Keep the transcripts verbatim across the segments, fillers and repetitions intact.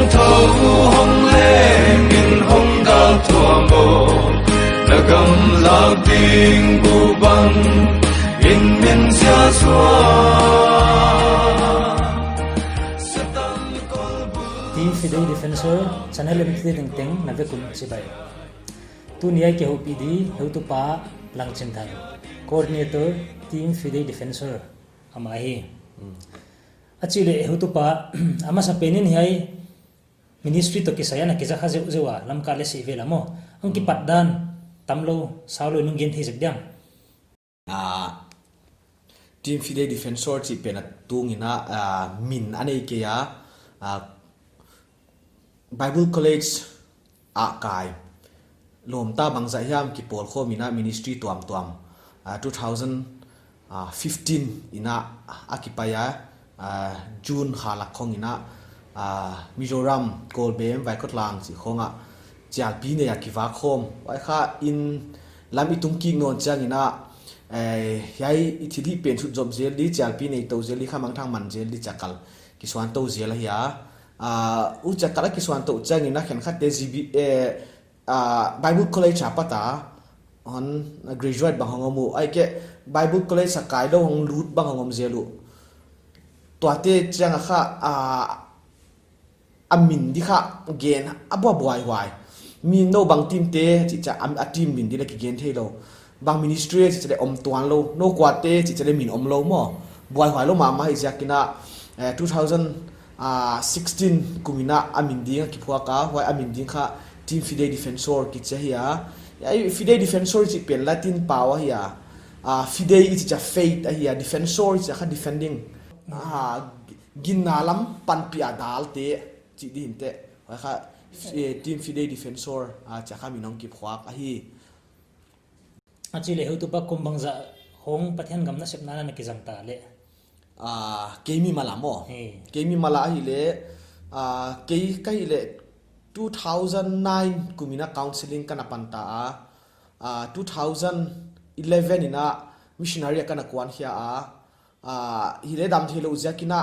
Tho hong le min hong gal tuam o, na gam lak ding bu bang in min sia suak. Satan kol bu Team Fidei Defensor channel em ti ding teng na vek un chibai. Tuni a kihoupi di heutupa Langchinthang, coordinator Team Fidei Defensor amah hi. A chih leh heutupa, a masa pen in hiai ministry toh kisai a na kiza kha zeuhzeuh a, Lamka leh Sihvel a maw, hong kipat dan tamlou saulou in hon gen thei zek diam? Ah, Team Fidei Defensor chih pen a tung in a, ah, min a nei kei a, ah, Bible College a kai. Lawmta bangzah hiam kipawlkhawm in a ministry tuamtuam, ah, two thousand fifteen in a, a kipai a, ah, June kha lak khong in a, ah, Mizoram, Kawlbem, Vaikhotlang chih khong a chialpi nei a kivak khawm. Huai kha in lam i tung kik nawn chiang in a, eh, hiai i thilhih pen sut zop zel di, chialpi nei tou zel di, khamangthang man zel di, chakal kisuan tou zel ahi a. Ah, huchia kal a kisuan tou chiang in a khenkhatte G B, eh, ah, Bible College a pat a, hon graduate bang hong om uh, ahihkeileh Bible College a kai lou hong lut bang hong om zel uh. Tuate chiang a kha, ah, a min di kha gen a bua buaihuai. Mi nou bang team te chih chia, a, a team min di leh kigen theilou. Bang ministry chih chia leh om tuanlou. Nou kuate chih chia leh min omlou maw. Buaihuai lou mahmah hi ziak in a, eh, two thousand sixteen kum in a a min ding a kiphuak a, huai a min ding kha Team Fidei Defensor kichi ahi a. Hiai Fidei Defensor chih pen Latin pau ahi a. Ah, fidei i chih chia faith ahi a, defensor i chih chia kha defending. Ah, ginna lam panpih a dalte chih di hinteh. Huai kha, eh, Team Fidei Defensor, ah, chia kha min hong kiphuak ahi. A chih leh heutupa kum bangzah khong Pathian gam nasepna na kizang ta leh? Ah, kei mimal a maw. He. Kei mimal a ahihleh, ah, kei ka hihleh two thousand nine kum in a counseling ka na pan ta a. Ah, two thousand eleven in a missionary a ka na kuan khia a. Ah, hihleh dam theilou ziak in a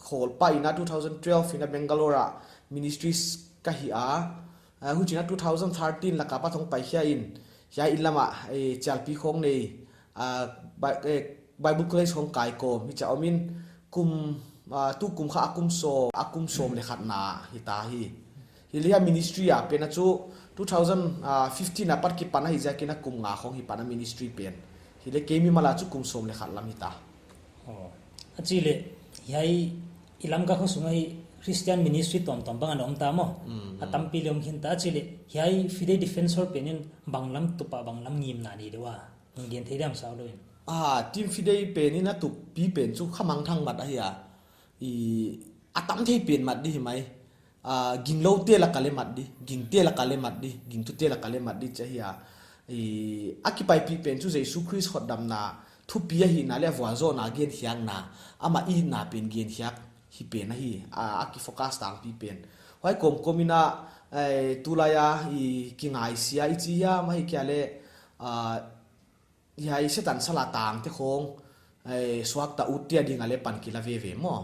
kholpa in a two thousand twelve in a Bangalore a ministries ka hih a. Ah, huchiin a two thousand thirteen lak a pat hong pai khia in, hiai in lam a, eh, chialpi khong nei, ah, Bi-, eh, Bible College khong kai kawm, hichia om in kum, ah, tu kum kha a kum sawm, a kum sawm leh khatna hita hi. Hihleh hiai ministry a pen a chu two thousand fifteen a pat kipan ahi ziak in a kum nga khong hi pan a ministry pen. Hihleh kei mimal a chu kum sawm leh khat lam hita. Oh. A chih leh, hiai i Lamka khosung a hi Christian ministry tuamtuam bang ana om ta maw. Mm, mm. A tampi leh om khin ta, a chih leh, hiai Fidei Defensor pen in bang lam tup a bang lam ngimna nei di ua. Hon gen thei diam saulou in? Ah, Team Fidei pen in a tupi pen chu khamangthang mat ahi a. I, a tam thei pen mat di hi mai. Ah, gingloute lak a leh mat di, gingte lak a leh mat di, gingtute lak a leh mat di chih ahi a. I, a kipaipih pen chu Jesu Khrist hotdamna thupi ahihna leh a vualzawlna genkhiakna, amah itna pen genkhiak hi pen ahi, a, a kifocus tangpi pen. Huai kawmkawm in a, eh, tulai a, i kingaisia i chi hiam ahihkeileh, ah, hiai Setan sal a tangte khong, eh, suakta utte a ding a leh pan kila veve maw.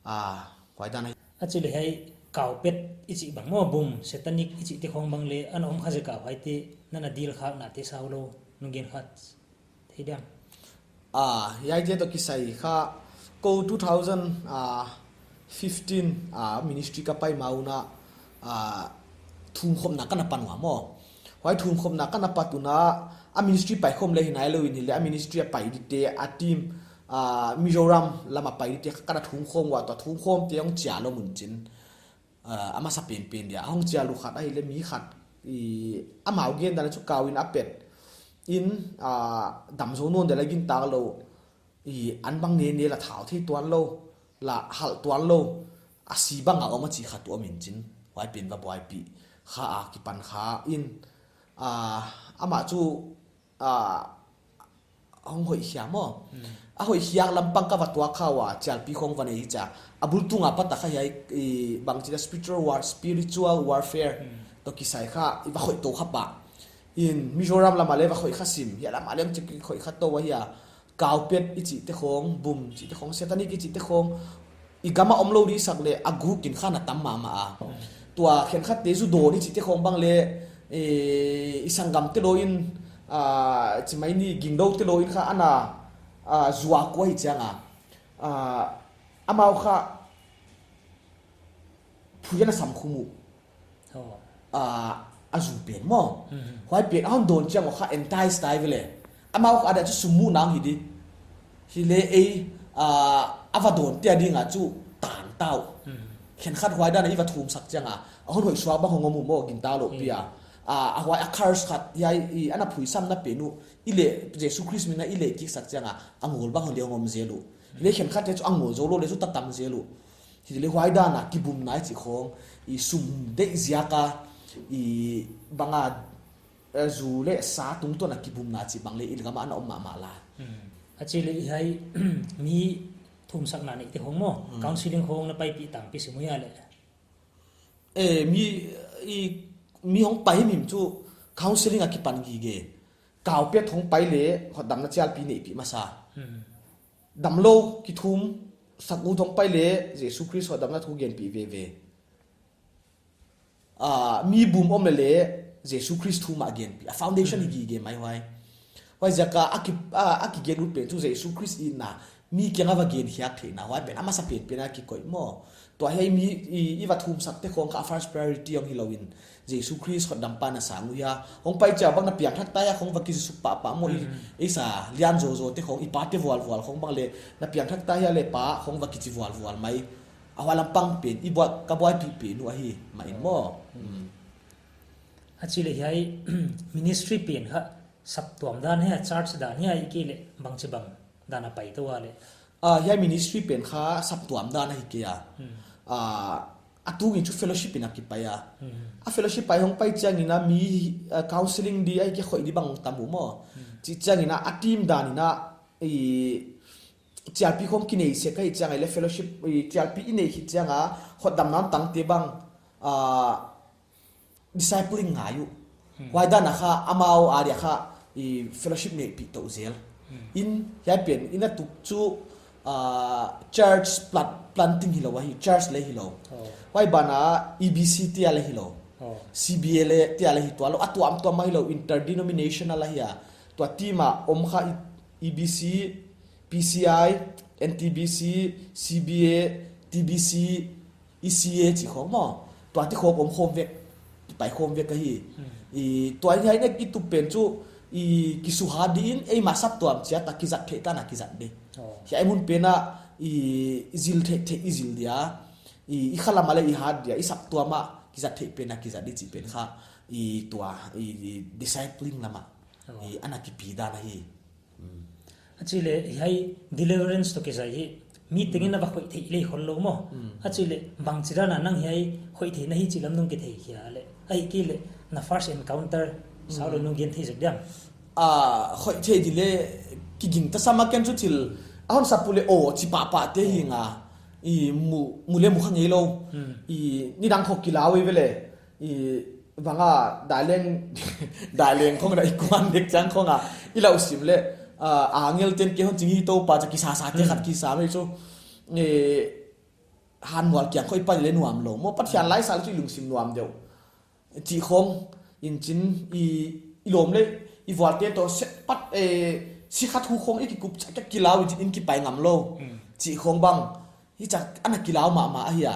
Ah, huai dan ahi. A chih leh hiai kaupet i chih bang maw, bum, satanic i chihte khong bang leh, ana om kha zek a huaite, nana deal khaknate saulou, hon gen kha thei diam? Ah, hiaite toh kisai kha, kou two thousand fifteen, ah, ministry ka pai ma un a, ah, thumkhopna ka na pan ua maw. Huai thumkhopna ka na pat un a, a ministry paikhawm leh hi nailou in hihleh, a ministry a pai dite, a team, ah, Mizoram lam a pai dite, ka na thumkhawm ua, tua thumkhawmte hong chial lou mun chin. Ah, a masa penpen dia. Hong chial uh khat ahihleh mi khat, i, amau gen dan chu kau in a pet. In, ah, dam zou nawn dia leh gintak lou. I, an bang nene la thau thei tuanlou, la halh tuanlou, a si bang a om a chih khat tuh om in chin, huai pen va buaipih kha a kipan kha in, ah, amah chu, ah, hong hoihkhia maw. Hmm. A hoihkhiak lampang ka va tuak kha ua, chialpi khong va nei hi chia. A bul tung a pat a kha hiai, i, bangchi a spiritual war, spiritual warfare, hmm, toh kisai kha, i va hoih tou kha pah. In Mizoram lam a leh va hoih kha sim, hiai lam a leh hong chi hoih kha tou ahi a. Kaupet i chihte khong, bum chihte khong, satanic i chihte khong, i gam a omlou di sak leh a guk in kha na tam mahmah a. Tua khenkhatte zu dawn i chihte khong bang leh, eh, i sanggamte lou in, ah, chi mai ni, gingloute lou in kha ana, ah, zuak uh hi chiang a. Ah, amau kha phui ana sam khum uh. Oh. Ah, a zu pen maw. Mhm. Huai pen a hon dawn chiang uh kha entice ta hi ve leh. Amau kha a dia chu sum mu nang hi di. Hi leh ei, ah, a va dawnte a ding a chu tan ta uh. Mhm. Khenkhat huai dan a i va thumsak chiang a, a hon hoih suak bang hong om uh maw, gingta lou pi a. Mhm. Ah, a huai a curse khat hiai i ana phuisamna pen uh. I leh Jesu Khrist min a i leh kiksak chiang a, a ngol bang hong di hong om zel uh. Hi leh khenkhatte chu a ngol zou lou leh chu ta tam zel uh. Hi leh huai dan a kibumna i chih khong, i sum deih ziak a, i bang a, eh, zu leh sa tungtawn a kibumna chih bang leh i gam a ana om mahmah lai. Hmm. A chih leh hiai mi thumsakna neite khong maw, hmm, counseling khong na paipih tangpi sim uh hia leh? Eh, mi, i, mi hong pai himhim chu counseling a kipan gige. Kau pet hong pai leh hotdamna chialpi neihpih masa. Hmm. Damlou kithumsak ut hong pai leh Jesu Khrist hotdamna thu genpih veve. Ah, mi bum om leh leh Jesu Khrist thu mah genpih. A foundation hi gige mai huai. Huaiziak a a ki, a, a kigen ut pen chu Jesu Khrist itna, mi kiang a va gen khiak theihna, huai pen a masa penpen a kikoih maw. Tua hiai mi i, i va thumsakte khong kha first priority hong hilou in, Jesu Khrist hotdampa na sang uh hia. Hong pai chiang bang na piangthak ta hia khong va kizi suk pahpah maw i, i sa lian zozote khong, i pate vualvual khong bang leh na piangthak ta hia leh pa khong va kichi vualvual mai. A huai lampang pen, i buai, ka buaipih pen uh ahi, mah in maw. Hmm. A chih leh hiai ministry pen kha saptuam dan hia, church dan hia, ahihkeileh bangchibang dan a pai tou a leh? Ah, hiai ministry pen kha saptuam dan ahi kei a. Hmm. Ah, a tung in chu fellowship in a kipai a. Hmm. A fellowship pai hong pai chiang in a mi, ah, counseling di ahihkeileh khoih di bang tam uh maw. Hmm. Chih chiang in a, a team dan in a, i, chialpi khong kinei sek ahih chiang a leh fellowship, i, chialpi i neih khit chiang a, hotdamna tangte bang, ah, discipling ngai uh. Hmm. Huai dan a kha amau a dia kha, i, fellowship neihpih tou zel. Hmm. In, hiai pen, in a tuk chu, ah, church plant, planting hilou ahi, church leh hilou. Oh. Huai ban a E B C te a leh hilou. Oh. C B A leh te a leh hi tuanlou, a tuamtuam a hilou, interdenominational ahi a. Tua team a om kha i, E B C, P C I, N T B C, C B A, T B C, E C A chih khong maw. Tuate khong om khawm vek, pai khawm vek ahi. Hmm. I, tua hiai nek i tup pen chu, i, kisuha di in, eimah saptuam chiat a kizat theih dan a kizat di. Oh. Hiai mun pen a, i, i zil theih theih i zil dia. I, i khalam a leh i hat dia, i saptuam a kizat theih pen a kizat di chih pen kha. I, tua, i, i, discipling lam a. Oh. I, ana kipi dan ahi. Mm. A chih leh hiai deliverance toh kizai hi, mi tengin a va khoih theih leh khollou maw. Mm. A chih leh bangchi dan a nang hiai khoih theihna hi chih lam nung kithei hia leh? Ahihkeileh na first encounter sau lou nung gen thei zek diam? Ah, khoih theih di leh kiging ta sam a ken chu thil a hon sap uh leh aw chi pahpah te hi nga. I mu, mu leh mu kha ngeilou. Mm. I nidang khong kilau i ve leh. I bang a, daileng, daileng khong na i kuan dek chiang khong a, i lau sim leh, ah, angel ten ke hon ching hi tou pa cha kisasa te khat kisa mai chu. Eh, han mual kiang khong i pai leh nuamlou. Maw Pathian lai sa leh chu i lungsim nuam deuh. Chih khong, in chin, i, i lawm leh, i vualte toh se pat, eh, sikha thu khong i kikup cha kilau in chin in kipai ngamlou. Hmm. Chih khong bang, hichia ana kilau mahmah ahi a.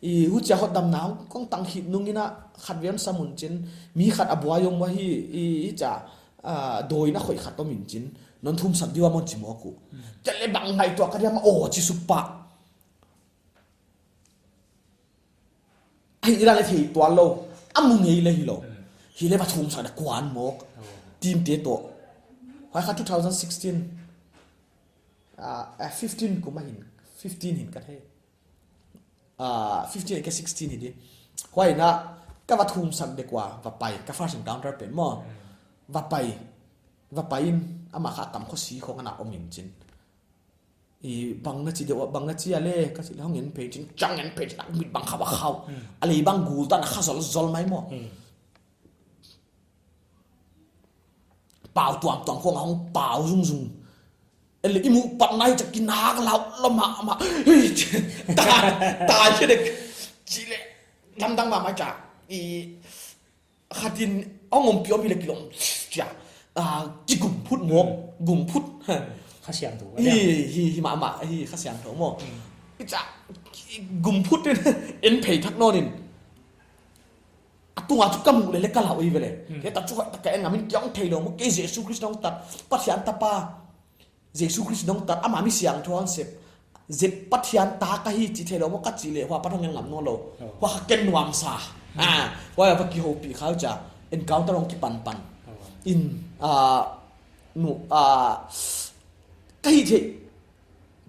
I huchia hotdamna hong kong tang khit nung in a khatvei sam un chin, mi khat a buai om uh ahi, i, hichia, ah, dawi in a khoih khat om in chin, non thumsak di uh a mon chi mawk uh. Hmm. Chih leh bang ngaihtuah ka diam aw chi suk pah. Ahih dan leh thei tuanlou, a mu ngei leh hilou. Hmm. Hi leh va thumsak da kuan mawk. Oh. Team te toh. Huai kha two thousand sixteen. Ah, ah, fifteen kum a hin, fifteen hin ka thei. Ah, fifteen ke sixteen hi di. Huai in a, ka va thumsak dek ua, va pai, ka first encounter pen maw. Hmm. Va pai, va pai in, amah kha kam khosi khong ana om in chin. I bang na chi deuh, bang na chi a leh, ka chih leh hong en phei chin, chang en phei chin, mit bang kha va khau. Hmm. A lei bang gul dan a kha zol zol mai maw. Hmm. Pau tuamtuam khong a hong pau zungzung. Ele i muh pat nai cha kinak lau lo mahmah. Hei, ta, ta che dek. Chile, lamdang mahmah cha. I, khatin ong om pi om hi le kilom. Cha. Ah, kigum phut mo, gum phut. Ha. Kha Siangthou. Hi, hi, hi mahmah, hi Kha Siangthou mo. Hmm. I cha, gum phut in, en phei thak non in. A tunga chu ka muh leh leh ka lau ei ve leh. Hmm. Kei ta chu ka en ngam in kiang thei lou mo, kei Jesu Khrist nong tat, Pathian tapa. Jesu Khrist nong tat, ama mi siangthou hon sep. Zep Pathian ta ka hi chi thei lou mo ka chi leh, hua pat hong en ngam nawn lou. Oh. Hua kha ken nuam sa. Hmm. Ah, hua ya va kihoupih kha cha, encounter hong kipan pan. Oh. In, ah, nu, ah, ka hih theih.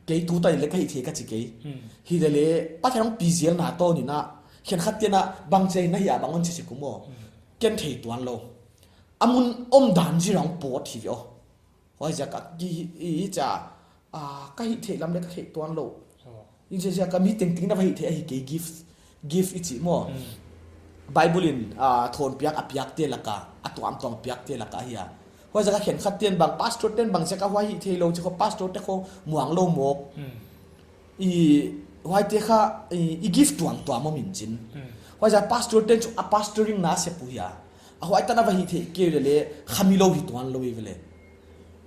Kei tu tan in leh ka hih theih ka chi kei. Hmm. Hi leh leh, Pathian hong pi zel na to ni na, khenkhat te'n a bang chi na hi a bang hon chi sek uh maw. Hmm. Ken thei tuan lou. A mun om dan zi rong pawt hi ve aw. Huaiziak a ki, i, i cha, ah, ka hih theih lam leh ka theih tuan lou. Oh. I ziak a mi tengteng na va hih theih ahi kei gift. Gift i chih maw. Hmm. Bible in, ah, thawn piak a piakte laka, a tuamtuam a piakte laka hi a. Huaiziak a khenkhat te'n bang, pastor te'n bang ziak a huai hih theih lou, chi kha pastor te kha muang lou mawk. Hmm. I, huaite kha, i, i gift tuamtuam om in chin. Hmm. Huaiziak a pastor te'n chu a pastoring na sep uh hi a. A huai tan a va hih theih kei leh leh, khami lou hi tuan lou i ve leh.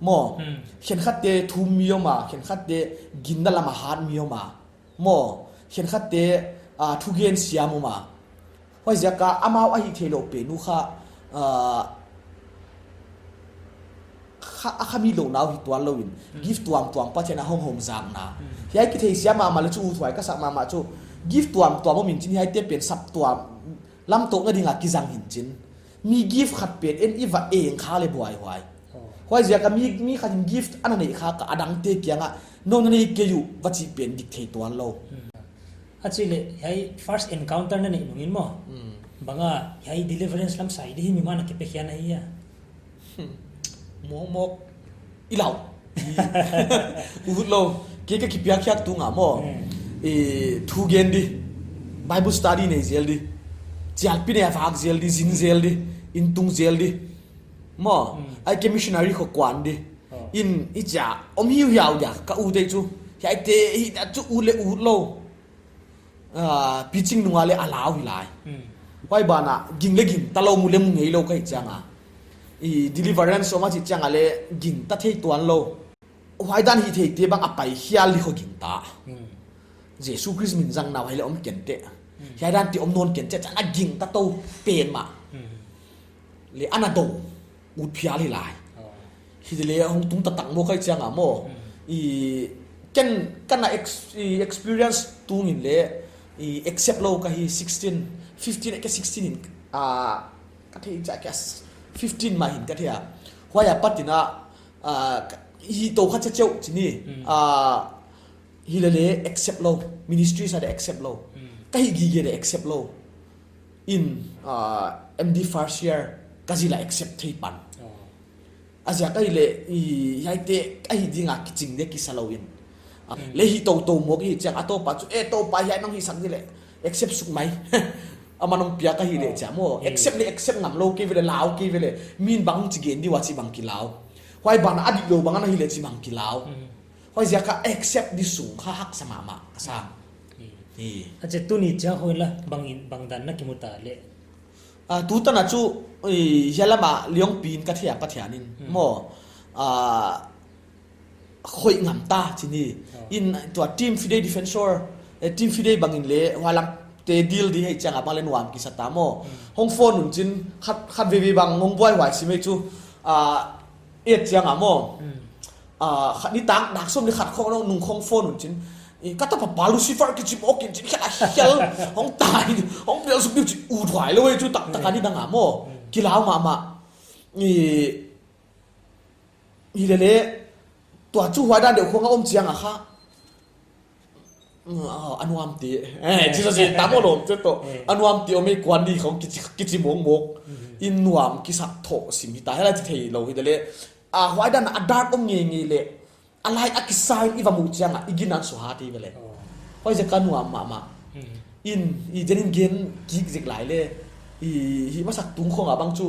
Maw, hmm, khenkhat te thum mi om a, khenkhat te ginna lam a hat mi om a. Maw, khenkhat te, ah, thugen siam om a. Huaiziak a amau a hih theih lou pen uh kha, ah, kha, a khami lou nau hi tuan lou in. Hmm. Gift tuamtuam Pathian a hong hom zak na. Hmm. Hiai kitheisiam mahmah leh chu uthuai ka sak mahmah chu. Gift tuamtuam om in chin hiaite pen saptuam lam tohna ding a kizang hi in chin. Mi gift khat pen en i va eng kha leh buaihuai. Oh. Huaiziak a mi, mi khat in gift ana neih kha ka a dangte kiang a, nou na nei kei uh va chih pen dik thei tuan lou. Hmm. A chih leh, hiai first encounter na neih nung in maw. Hmm. Bang a, hiai deliverance lam side hi mi mah na kipe khia na hi a. Hmm. Mawk mawk. I lau. Ut lou. Kei ka kipiak khiak tung a maw. Hmm. I, thugen di. Bible study nei zel di. Chialpi nei a vak zel di, zin zel di. In tung zel di. Maw. Hmm. Ai kei missionary kha kuan di. Oh. In, i cha, om hiu hiau dia, ka ut ei chu. Hiaite, hi, a chu ut leh ut lou. Ah, preaching nung a leh a lau hi lai. Hmm. Huai ban a, ging leh gingta lou, mu leh mu ngei lou ka hih chiang a. I deliverance om a chih chiang a leh gingta thei tuan lou. Huai dan hih theihte bang a pai hial di kha gingta. Hmm. Jesu Khrist min zang nau hiai leh om kei inteh. Hmm. Hiai dante om nawn kei inteh, chiang a gingta tou pen mah. Hmm. Leh ana dou ut phial hi lai. Oh. Hi leh hong tung taktak maw ka hih chiang a maw. Hmm. I ken kana ex-, i experience tung in leh i accept lou ka hi sixteen, fifteen ke sixteen in, ah, ka thei cha ke fifteen mah hi'n ka thei a. Huai a pat in a, ah, ka, hi tou kha chauh chauh chih ni. Hmm. Ah, hi leh leh accept lou, ministry sa de accept lou. Hmm. Ka hih gige de accept lou. In, ah, M D first year ka zil a accept thei pan. Oh. A ziak ahihleh, i, hiaite ka hih ding a kiching de kisa lou in. Ah, hmm, leh hi tou tou mawk i hih chiang a Toupa chu, eh, Toupa hiai nong hihsak di leh, accept suk mai. Aman hong piak ahihleh, oh, chia maw. Hmm. Accept leh accept ngam lou kei ve leh, lau kei ve leh. Min bang chi gen di ua chi bang kilau. Huai ban a dik lou bang ana hi leh chi bang kilau. Hmm. Huaiziak a accept di sung kha haksa mahmah ka sa. Hmm. Hi. A chih tuni chiang hoih la, bang in, bang dan na kimu ta leh. Ah, tu tan a chu, i, hiai lam a leh hong pi in ka thei a Pathian in. Hmm. Maw, ah, hoih ngam ta chih ni. Oh. In tua Team Fidei Defensor, eh, Team Fidei bang in leh, huai lam te deal di hi chiang a bang leh nuam kisa ta maw. Hmm. Hong phone un chin, khat, khat veve bang hong buaihuai sim ei chu, ah, et chiang a maw. Hmm. Ah, khat ni tang, dak sawm leh khat khong nung khong phone un chin. I, ka tapa pa Lucifer kichi mawk in chin, khel a khel, hong tai, hong bel suk diu chi, uthuai lou ei chu taktak a ni dang a maw. Hmm. Kilau mahmah. I, hi leh leh, tua chu huai dan deuh khong a om chiang a kha. Mm, ah, a nuam te. Eh, chi sa si, ta maw lawm te toh. Eh. A nuam te om ei kuan di khong kichi, kichi mawk mawk. Hmm. In nuam kisak thoh sim hi ta, hiai lai chi thei lou hi leh leh. Ah, huai dan a dark om ngeingei leh. A lai a kisa in i va muh chiang a, i gin a suha thei ve leh. Oh. Huaiziak a nuam mahmah. Hmm. In, i zen in gen kik zek lai leh. I, hih masak tung khong a bang chu.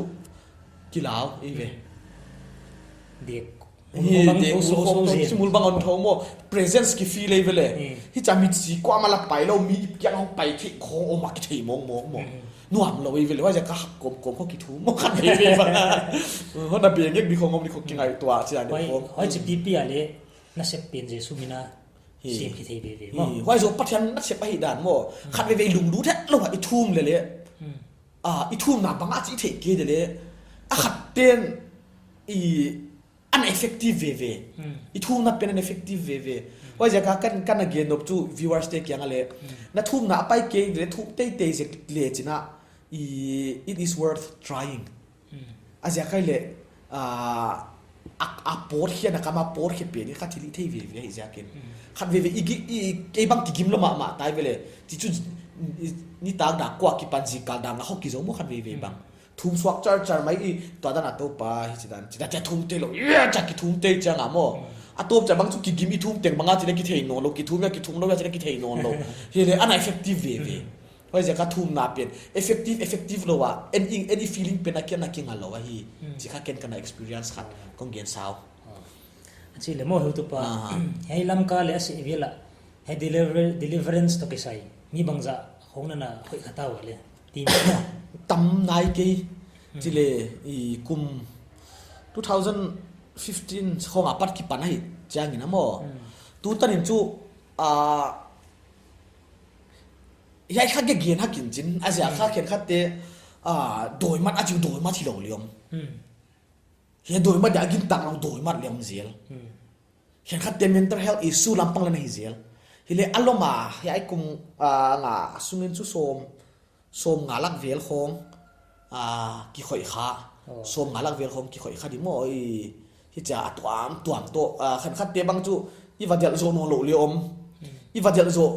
Kilau, i ve. Hmm. Dek. Hi, bang te thou, thou, thou, thou, thou, thou, thou, thou, thou, thou, thou, presence ki feel ei ve le. Hmm. Hichia mi chi kuamah la pai lou, mi kiang hong pai thei khong, om a ki thei mong mong mong. Hmm. Nuam lou ei ve le, huaiziak a hak kawm kawm khong ki thum mong khat ve ve bang. Hon a beng ek di khong om di khong ki ngaihtuah chia ni khong. Huai chi pipi a le, nasep pen Jesu min a, hi, sem ki thei ve ve. Hi, mong. Huai zoh Pathian nasep ahihdan maw. Hmm. Khat ve ve lunglut het lou a i thum le le. Hmm. Ah, i thumna bang a chi thei kei de le. A khat ten i an effective ve ve. Hmm. I thumna pen an effective ve ve. Hmm. Huaiziak a kan, kan a gen nop chu viewers te kiang a le. Hmm. Na thumna a pai kei le thum teitei zek le chin a. I, it is worth trying. Hmm. A ziak ahi le, ah, a, a pawt hian a kam a pawt hi pen i kha thil i thei ve ve hi ziakin. Hmm. Khat ve ve i gi, i, kei bang ki gim lou mahmah tai ve le. Chi chu i, i, nitak dak kua kipan zingkal dak nga hok ki zo maw khat ve ve bang. Hmm. Thum suak char char mai i, tua dan a Toupa, hi chi dan, chi dan, chia thum tei lou, ia, chia ki thum tei chiang a maw. Hmm. A tawp chia bang chu ki gim i thum teng bang a chi le ki thei nawn lou, ki thum ia, ki thum lou ia chi le ki thei nawn lou. Hi le, an effective ve ve. Hmm. Huaiziak a thumna pen, effective, effective lou a, any, any feeling pen a kian a kinga lou a hi. Hmm. Chi kha ken ka na experience khat, kong gen sau. Ah. A chi le maw heutupa, ah, hiai Lamka le a seh vel a, hiai deliver-, deliverance toh kisai, mi bangzah khong na na hoih kha ta ua le. Ti mi. Tam nai kei, hmm, chi le i kum two thousand fifteen khong apat kipan ahi chiang in a maw. Hmm. Tu tan in chu, ah, hiai kha gen gen hak in chin, a ziak kha, hmm, khenkhat te, ah, dawi mat a chi dawi mat hi lou le om. Hmm. Hiai dawi mat dia a gintak lou dawi mat le om zel. Hmm. Khenkhat te mental health issue lampang le na hi zel. Hi le a lom a, hiai kum, ah, nga sung in chu sawm, sawm nga lak vel khong, ah, ki khoih kha. Oh. Sawm nga lak vel khong ki khoih kha di maw i, hichia a tuam, tuam toh, ah, khenkhat te bang chu i va delh zoh nawn lou le om. Hmm. I va delh zoh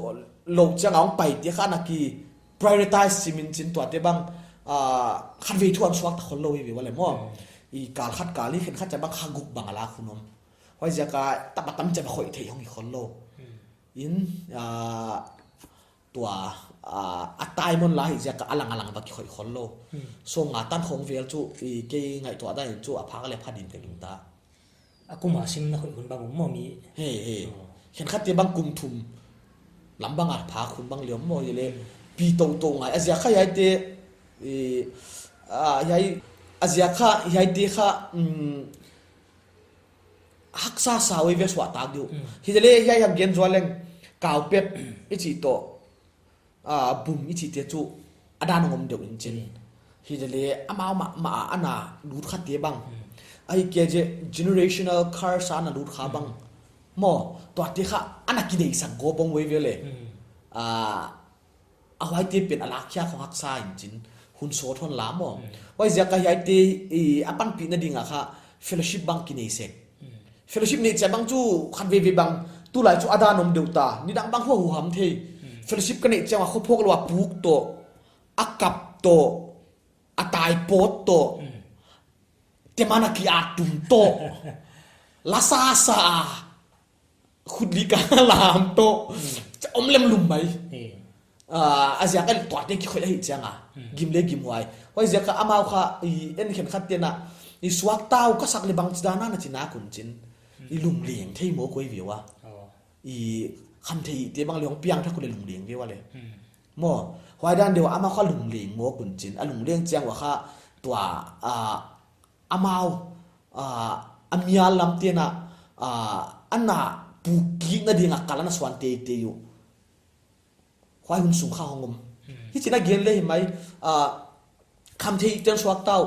lou chiang a hong pai te kha na ki prioritize simin chin tuate bang, ah, khat vei thu an suak ta khol lou i ve ua le maw. Hmm. I kal khat kal i khenkhat chia bang kha guk bang a la khun om. Huaiziak a tapa tam chia va khoih thei hong hi khol lou. Hmm. In, ah, tua, ah, a tai mon la hi ziak a alang alang va ki khoih khol lou. Hmm. Sawm nga tan khong vel chu, i kei ngaihtuah dan in chu a phak le pha din ka gingta. A kum a sim na khoih hun bang om maw mi. He, he. Oh. Khenkhat te bang kum thum lam bang a phak hun bang le om maw hi le. Hmm. Pi tou tou ngai. A ziak kha hiai te, i, ah, hiai, a ziak kha hiai te kha, mm, haksa sa ui ve suah tak diu. Mm. Hi le hiai hak gen zual leng kau pep i chi toh, ah, bum i chi te chu a dan ngom deuh in chin. Mm. Hi le amau mah, mah a ana lut kha te bang. Mm. Ahi kei je generational curse ana lut kha bang. Mm. Maw, tuate kha ana kidei sak go bong ui ve le. Mm. Ah, a huaite pen a lakhia khong haksa in chin hun sawt hon la maw. Mm. Huaiziak a hiaite, i, a panpihna ding a kha fellowship bang ki nei sek. Mm. Fellowship neih chiang bang chu khat veve bang tulai chu a dan om deuh ta. Nidang bang hua huham thei. Mm. Fellowship ka neih chiang a khophawk lou a puk toh, a kap toh, a tai pawt toh. Mm. Te mana ki a tum toh. La sa sa a. Khut li ka lam toh. Hmm. Cha om lem lum mai. Hmm. Ah, a ziak a tuate ki khoih ahi chiang a. Hmm. Gim le gim huai. Huaiziak a amau kha i en khenkhat te na. I suak tau ka sak le bang chi dan a na chi na kun chin. Hmm. I lum leng thei maw koi viau a. Oh. I kham thei te bang le hong piang thak le lum leng viau a le. Hmm. Maw, huai dan deuh a amau kha lum leng maw kun chin. A lum leng chiang ua kha tua, ah, amau, ah, a mial lam te na, ah, ana puk kik na ding a kal ana suan teitei uh. Huai hun sung kha hong om. Hmm. Hichi na gen le hi mai, ah, kham thei ten suak tau.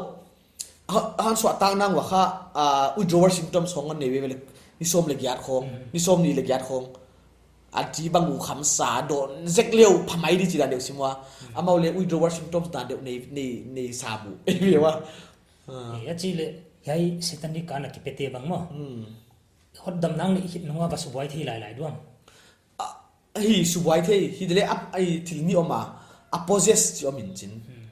Ha, han suak tau nang ua kha, ah, withdrawal symptoms hong an nei veve le. Ni sawm le giat khong, hmm, ni sawm nih le giat khong. A ti bang uh kham sa dawn zek leu pha mai di chi dan deuh sim ua. Hmm. Amau le withdrawal symptoms dan deuh nei, nei, nei sa bu. Ei ve ua. Ah. Eh, a chi le, hiai Satan ni kana ki pe te bang maw. Hmm. Hotdam nang ni hit nung a va subuai thei lai lai duang. Ah, hi subuai thei, hi de le ap, ai thil ni om a, a possess chi om in chin. Hmm.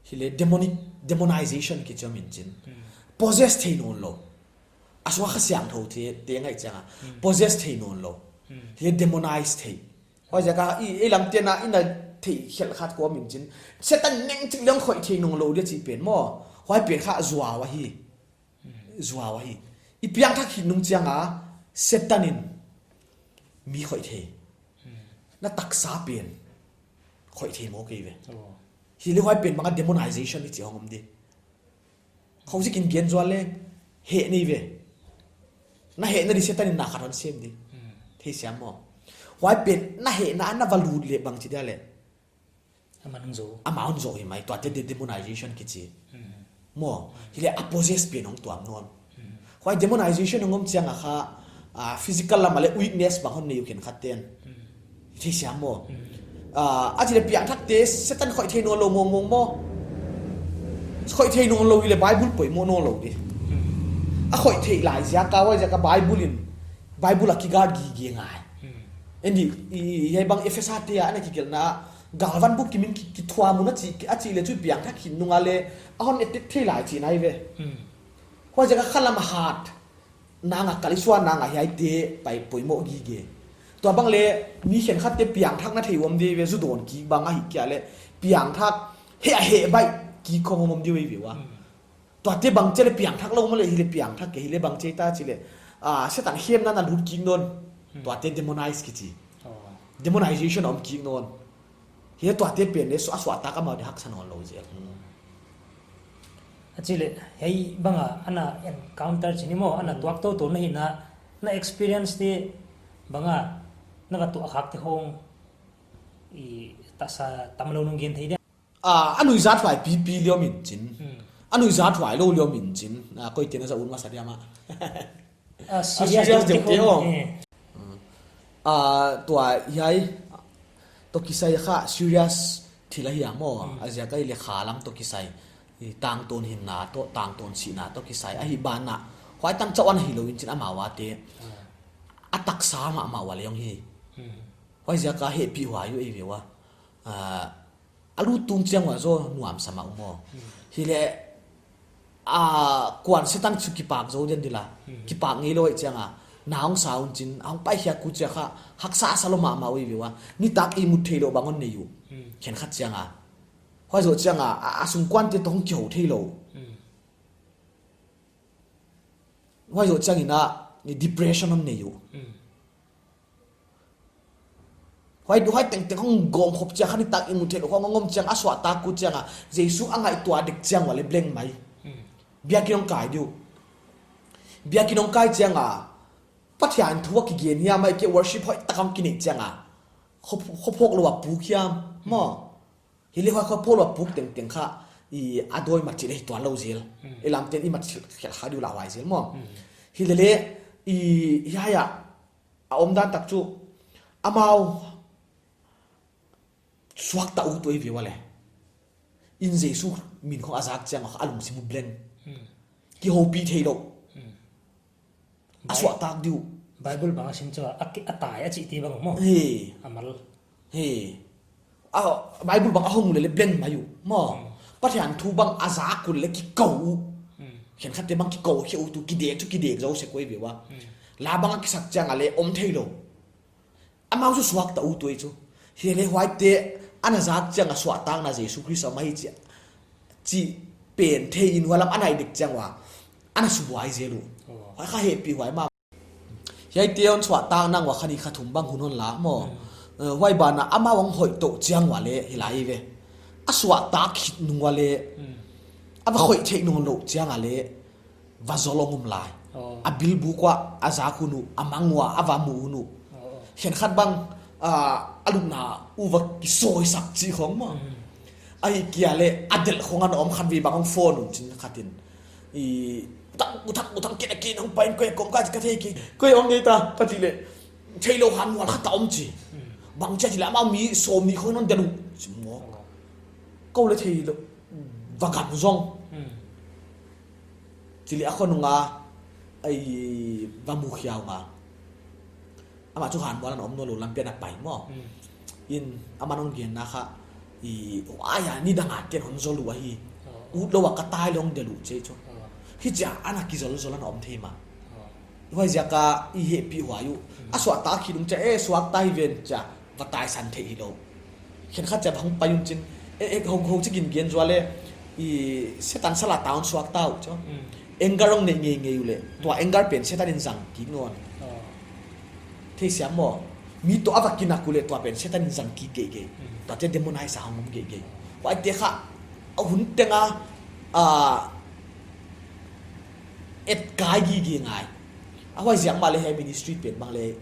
Hi le demonic, demonization ki chi om in chin. Hmm. Possess thei nawn lou. A sua kha siangthou te, te ngai chiang a. Hmm. Possess thei nawn lou. Hmm. Hi le demonize thei. Huaiziak a, i, i lam te na, i na thei khel khat ko om in chin. Satan neng chik leng khoih thei nawn lou dia chi pen maw. Huai pen kha zuau ahi. Zuau ahi. I piangthak khit nung chiang a, Setan in mi khoih thei. Hmm. Na taksa pen khoih thei maw kei ve. Oh. Hileh huai pen bang a demonization i chih hong om di. Khauzikin gen zual leh, heh nei ve. Na hehna di Setan in na khat hon sem di. Hmm. Thei siam maw. Huai pen na hehna na va lut leh bangchi dia leh. Amah hon zou. Amah hon zou hi mai, tuate de-, demonization kichi. Hmm. Maw, hileh a possess pen hong tuam nawn. Hmm. Huai demonization hong om chiang a kha, ah, physical lam a leh weakness bang hon nei uh khenkhat ten. Hmm. Thei siam maw. Hmm. Ah, a chih leh piangthakte Setan khoih thei nawnlou mawngmawng maw. Khoih thei nawnlou hileh Bible poimoh nawnlou di. Hmm. A khoih theih lai ziak a, huai ziak a Bible in, Bible a kigal gige ngai. Hmm. Endi, i, i, hiai bang Ephesa te a, ana kigelhna, galvan bukim in ki, kithuam un a chih, a chih leh chu piangthak khit nung a leh, a hon attack thei lai chihna hi ve. Hmm. Huai ziak a khalam a hat. Nang a kalisua nang a hiaite pai poimoh gige. Tua bang leh mi khenkhat te piangthak na thei uam di ve, zu dawn kik bang ahihkeileh. Piangthak heh a heh baih kik khong om di ve ve ua. Hmm. Tuate bangchi leh piangthak lou maw leh hileh piangthak kei hileh bangchi ta chih leh. Ah, Setan khemna na lut kik nawn. Hmm. Tuate demonize kichi. Oh. Demonization om kik nawn. Hileh tuate pen leh su-, a suahtak amau di haksa nawnlou zel. Hmm. A chih leh, hiai bang a, ana encounter chih ni maw, ana tuak tou tou na hihna, na experience di bang a, na va tuah khak te hong, i tasa tamlou nung gen thei dia. Ah, a nuizat huai pipi leh om in chin. Hmm. A nuizat huai lou leh om in chin. Ah, koi te na za un masa dia mah. Ah, serious deuh te hong. Eh. Ah, tua hiai toh kisai kha serious thil ahi a maw. Hmm. A ziak a hileh khalam toh kisai. I tangtawn hinna toh, tangtawn sihna toh kisai. Ahi ban a. Huai tangchauh ana hilou in chin amau a te. Ah. A taksa mahmah ua leh hong hi. Hmm. Huai ziak a hehpihhuai uh ei ve ua. Ah, a lut tung chiang ua zaw nuamsa mah uh maw. Hmm. Hileh, a, kuan Setan chu kipak zou den di la. Hmm. Kipak ngeilou ei chiang a. Na hong sa un chin, a hong pai khia ku chia kha, haksa sa lou mahmah uh ei ve ua. Nitak ihmut theilou bang hon nei uh. Hmm. Khenkhat chiang a. Huai zoh chiang a, a, a sungkuan te toh hong kihou theilou. Hmm. Huai zoh chiang in a, ni depression hon nei uh. Hmm. Huai, huai tengteng hong gawm khop chiang kha nitak ihmut theilou hong om chiang a suahtak uh chiang a. Jesu a ngaihtuah dek chiang ua leh blank mai. Hmm. Biakin hong kai di uh. Biakin hong kai chiang a. Pathian thu a kigen hiam ahihkeileh worship hoihtak a hong kineih chiang a. Khop, khophawk lou a puk hiam. Maw. Hmm. Hileh huai khophawk lou a puk tengteng kha. I a dawi mat chih leh hi tuan lou zel. Hmm. I lamte'n i mat chih khelh kha di uh la huai zel maw. Hmm. Hilele, i, hiai a. A omdan tak chu, amau suakta ut uh ei ve ua leh. In Jesu min khong a zak chiang a kha a lungsim uh blank. Hmm. Kihoupih theilou. Hmm. A suahtak di uh. Bible bang a sim chu a, a ki-, a tai a chih te bang maw. He. A mal. He. A, Bible bang a hong uh leh leh blank mai uh. Maw. Hmm. Pathian thu bang a zak uh leh kikou uh. Hmm. Khenkhat te bang kikou khia uh tu kidek chu kidek zou sek uh ei ve ua. Hmm. La bang a kisak chiang a leh om theilou. Amau chu suakta ut uh ei chu. Hilele huaite ana zak chiang a suahtakna Jesu Khrist a om ahi chia. Chih pen thei in huai lam ana i dek chiang ua. Ana subuai zel uh. Oh. Huai kha hehpihhuai mah. Hiaite hon suahtak nang ua kha ni kha thum bang hun hon la maw. Hmm. Eh, huai ban a amau hong hoih tou chiang ua leh hi lai ve. A suahtak khit nung ua leh. Hmm. A va hoih theih nawnlou chiang a leh. Va zol hong um lai. Oh. A bilbuk ua, a zak hun uh, a mang ua, a va mu hun uh. Oh. Khenkhat bang, ah, a lupna uh va kisawi sak chih khong maw. Hmm. Ahihkeileh, a delh khong ana om khatvei bang hong phone un chin khat in. I, utang, utang, utang, kei na kei na hong pai in koi a kom ka, ka thei kei. Koi om nei ta, ka chih leh. Theilou han mual khat a om chi. Hmm. Bang chia chih leh amau mi sawmnih khong in hon delh uh. Chih maw. Oh. Kou leh theilou. Va gam zong. Hmm. Chih leh a khonung a, ei va mu khia ung a. Amah chu han mual ana om nawnlou lampi ana pai maw. Hmm. In, aman hon genna kha, i, huai a, nidang a te'n hon zol uh ahi. Oh. Utlou a ka tai leh hong delh uh chih chu. Oh. Hichia, ana kizolzol ana om thei mah. Oh. Huaiziak a i hehpihhuai uh. Hmm. A suakta khit nung chia, eh, suakta hi ven chia, va taisan theih hilou. Khenkhat chia va hong pai un chin, eh, eh, hong, hong chikin gen zual leh, i Setan sal a ta un suakta uh chia. Hmm. Anger hong nei ngeingei uleh, tua anger pen Setan in zang kik nawn. Thei siam maw? Mi toh a va kinak uleh tua pen Setan in zang kik geigei. Tuate demonize a hong om geigei. Huaite kha, a hun teng a, a, et kai gige ngai. A huaiziak mahleh hiai ministry pen bang leh,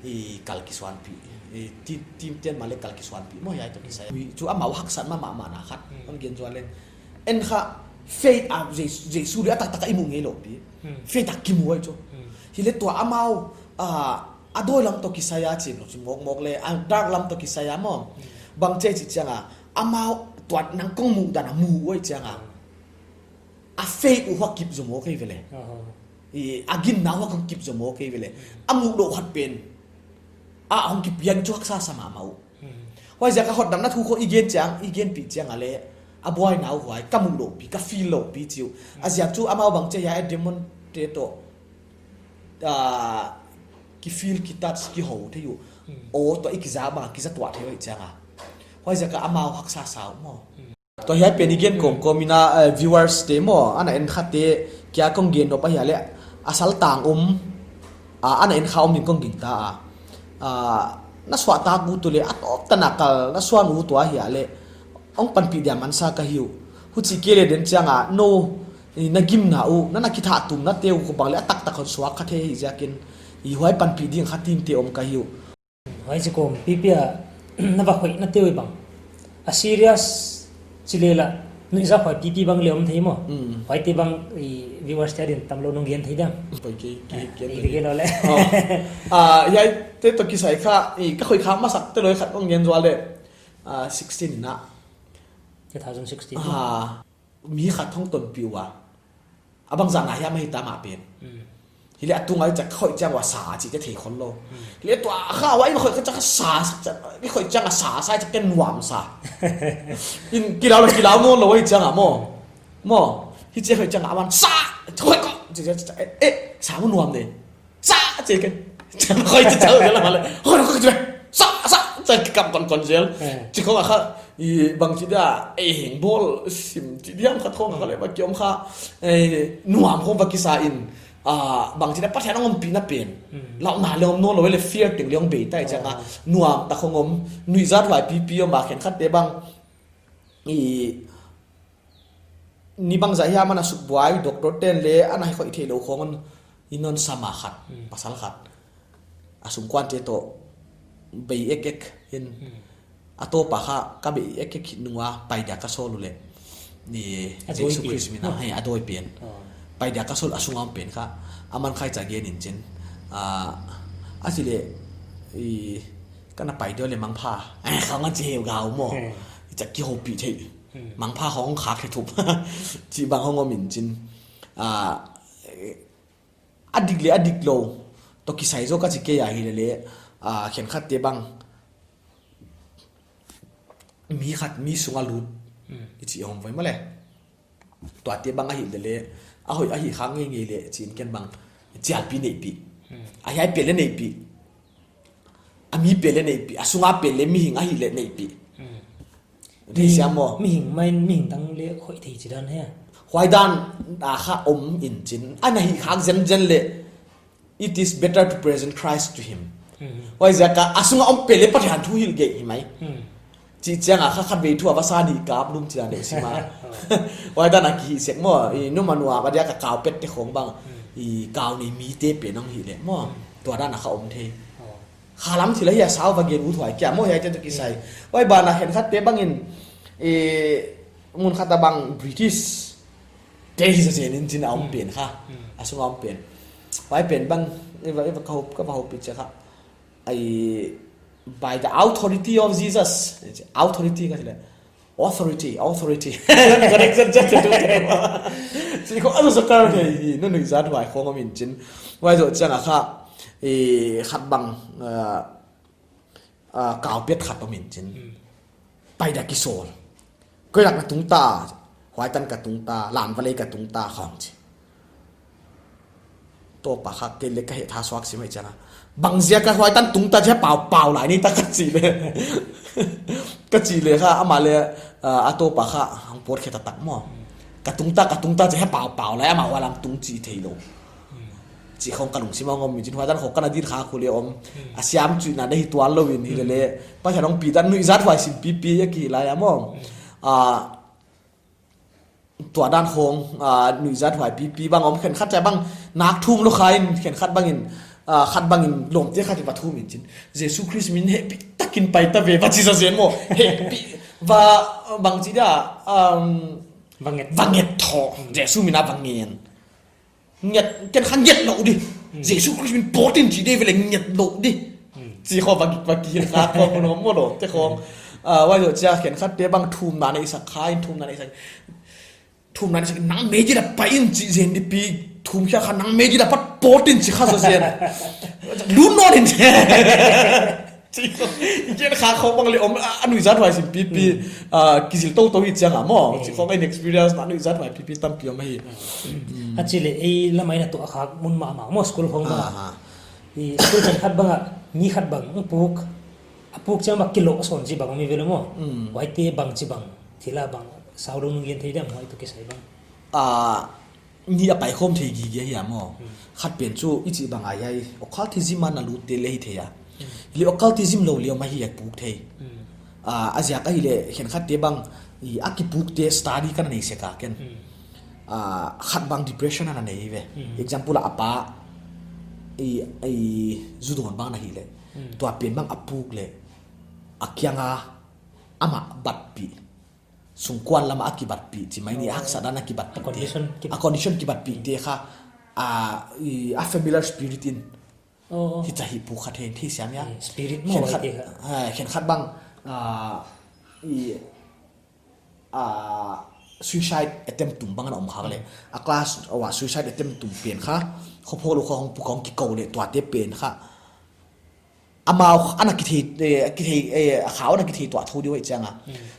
i kal kisuanpih. I team, team ten mahleh kal kisuanpih maw, hiai toh kisai. Chu amau haksat mahmah mahmah na khat. Hon gen zual leng. En kha, faith a, Jesu, Jesu leh a taktak a i muh ngei lou pi. Faith a kimu ai chu. Hileh tua amau, a, a dawi lam toh kisai a chin lou, chin mawkmawk leh, a dark lam toh kisai a maw. Bang chi chih chiang a, amau tua nang kong muh dan a mu ai chiang a. A faith uh hua kip zo maw kei ve leh. I, a ginna uh hua kong kip zo maw kei ve leh. A muh louh khat pen. A hong kipian chu haksa sa mahmah uh. Huaiziak a hotdamna thu khong i gen chiang, i genpih chiang a leh. A buaina uh huai, ka muh louh pi, ka feel louh pi chi uh. A ziak chu amau bang chi hiai a demon te toh. A, ki feel, ki touch, ki hou thei uh. O toh i kiza bang, kiza tuah thei uh chiang a. Huaiziak a amau haksa sa uh maw. Tua hiai pen i gen kawmkawm in a, eh, viewers te maw, ana en khate kia kong gen nop ahia leh, a saltang um, a, ana en kha om in kong gingta a. A, na suahtak uh tu leh, a tawp tan a kal, na suan uh tu ahia leh, hong panpih dia mansa ka hi uh. Huchi kei leh den chiang a, no, i na gimna uh, na na kithatumna te uh khong bang leh, a taktak hon suak kha thei hi ziakin, i huai panpih ding kha team te om ka hi uh. Huai chi kawm pipi a na va khoihna te uh bang. A serious chi leh la, nuihzat huai pipi bang leh om thei maw. Huaite bang i viewers te adin tamlou nong gen thei diam. Huai ki, ki, Ah, gen i thei. Gen lou leh. Oh. Ah, hiaite toh kisai kha, i ka khoih kha masak te lou khat kong gen zual leh. Ah, sixteen na. Two thousand sixteen. Ah, mi khat hong tonpih ua. A bangzah na hiam ahi ta mah pen. Hileh a tunga i chak khoih chiang ua sa chih te thei khol lou. Hileh tua kha ua i khoih kha chak sa, sa, i khoih chiang a sa, sa chak ken nuam sa. In kilau leh kilau nawn lou i chiang a maw. Maw. Hichi khoih chiang a man sa, khoih ko. Chi, chi, chi, eh, eh, sa mu nuam ne. Sa, chi ken. Khoih chi chau zel a mahleh. Khoih ko chi. Sa, sa, sa kikap konkon zel. Eh. Chi khong a kha, i bangchi dia, eh, heng bawl sim chi diam khat khong a kha leh, ba kiom kha, eh, nuam khong ba kisa in, ah, bangchi dia Pathian hong ompihna pen. Lauhna leh om nawn lou leh fear teng leh hong bei ta i chiang a, nuam tak khong om, nuihzat huai pipi om a khenkhat te bang, i, ni bangzah hiam ana sukbuai, doctor ten leh, ana hi khoih theilou khong on, i non sama khat, pasal khat. A sungkuante toh, bei ek ek in, a topa kha, ka bei ek ek hih nung a, pai dia ka sawl uleh. Ni, a dawi Jesu pen. Christ min a, hei, a dawi pen. Oh. Pai dia ka sawl a sunga om pen kha, a man khai cha gen in chin. Ah, a chi leh, i, ka na pai dia leh mangpha. Eh, kha man chi heu gau maw. Hmm. I cha kihoupih thei. Mangpha hong khak he thup. Chi bang hong om in chin. Ah, a dik leh a dik lou. Toh kisai zaw ka chi kei a hileh leh. Ah, khenkhat te bang. Mi khat mi sunga lut. I chi om vai mahleh. Tuate bang ahihleh leh. A hoih ahi kha ngeingei leh. Chin ken bang. Chialpi neihpih. A hiai pen leh neihpih. A mi pen leh neihpih, a sunga pen leh mihing ahihleh neihpih. Theisiam maw? Mihing main, mihing dang leh khoih thei chi dan hia. Huai dan a kha om in chin. Ana hi khak zenzen leh, it is better to present Christ to him. Huaiziak a, a sunga om pen leh Pathian thu hilh gei hi mai. Chi chiang a kha khatvei thu a va sa ni kap lum chi dan leh sima. Huai dan a ki hi sek maw, i nu manua ba dia ka kau pet te khong bang, i kau nei mi te pen ang hileh maw. Tua dan a kha om thei. Khalam thil ahi a sau va gen ut huai kia maw hiaite toh kisai. Huai ban a khenkhat te bang in, i mun khat a bang British te hi sa zen in chin a om pen kha. A sunga om pen. Huai pen bang, i va, i va ka hop, ka va hop pih chia kha. I, by the authority of Jesus. Authority ka chi leh. Authority, authority. Correction chat tu. Chi khong a zo kar thei, i, nu nuihzat huai khong om in chin. Huai zoh chiang a kha, i, khat bang, ah, ah, kau pet khat om in chin. Pai dia kisawl. Koi lak na tung ta, huai tan ka tung ta, lan va lei ka tung ta, khong chi. Topa kha kei leh ka heh tha suak sim mai chiang a. Bang ziak a huai tan tung ta chia pau pau lai ni ta ka chi leh. Ka chi leh kha, amah leh, ah, a topa kha, hong pawt khe ta tak maw. ka tung ta, ka tung ta, chi hi pau pau lai, amah ua lam tung chi theilou. Chi khong ka lungsim a om in chin, huai dan khong ka na dil kha khu le om. A siam chu na dei tuan lou in hi le le. Pathian hong pi dan nuihzat huai sim pipi a ki lai a maw. Ah, tua dan khong, ah, nuihzat huai pipi bang om, khenkhat chia bang nak thum lou kha in, khenkhat bangin, ah, khat bangin lawmte khat i va thum in chin. Jesu Christ min hehpih takin pai ta ve, va chi sa zen maw. Hehpih, va, bang chi dia, um, va nget, va nget tho. Jesu min a va ngen. Nget, ken kha nget lou di. Jesu Christ min pawt in chi dei ve le nget lou di. Chi khong va ki, va ki kha khong no mo lo, te khong. Ah, huai zoh chia khenkhat te bang thumna nei sak kha in, thumna nei sak. Thumna nei sak, nang mei di la pai in chi zen di pi, thum khia kha nang mei di la pat pawt in chi kha sa zen. Lun non in. Chi khong, i gen kha khong bang le om, a, a nuihzat huai sim pipi, ah, kizil tou tou hi chiang a maw. Chi khong en experience na nuihzat huai pipi tampi om hi. A chi le, ei lamai na tu a khak mun mahmah maw school khong bang. Ah, ah. I school khenkhat bang a, mi khat bang, puk. A puk chiang bang kilo son chi bang mi ve le maw. Huai te bang chi bang, thil a bang, sau lou nung gen thei diam, huai tu kisai bang. Ah, ni a pai khawm thei gige hi a maw. Khat pen chu i chih bang a hiai occultism a na lut te le hi thei a. Hi le occultism lou le om a hi a puk thei. Ah, a ziak a hi le khenkhat te bang i a kipuk te study ka na nei sek a ken. Ah, khat bang depression a na nei ve. Example a pa i, i zu dawn bang na hi le. Tua pen bang a puk le. A kiang a amah batpih. Sungkuan lam a kibatpih, chi mai ni, a haksa dan a kibatpih te. A condition ki- A condition kibatpih te kha, a, i, a familiar spirit in. Oh, oh. Hi cha hi pu khat hen, thei siam ya. Eh, spirit mo khen khat, te kha. Eh, khen khat bang, a, i, a, suicide attempt tum bang ana om kha le. A class, a wa suicide attempt tum pen kha, khophol u kha hong pu kong ki ko le, tua te pen kha. Amau ana kithei, eh, kithei, eh, a khau ana kithei tua thou di huai chiang a.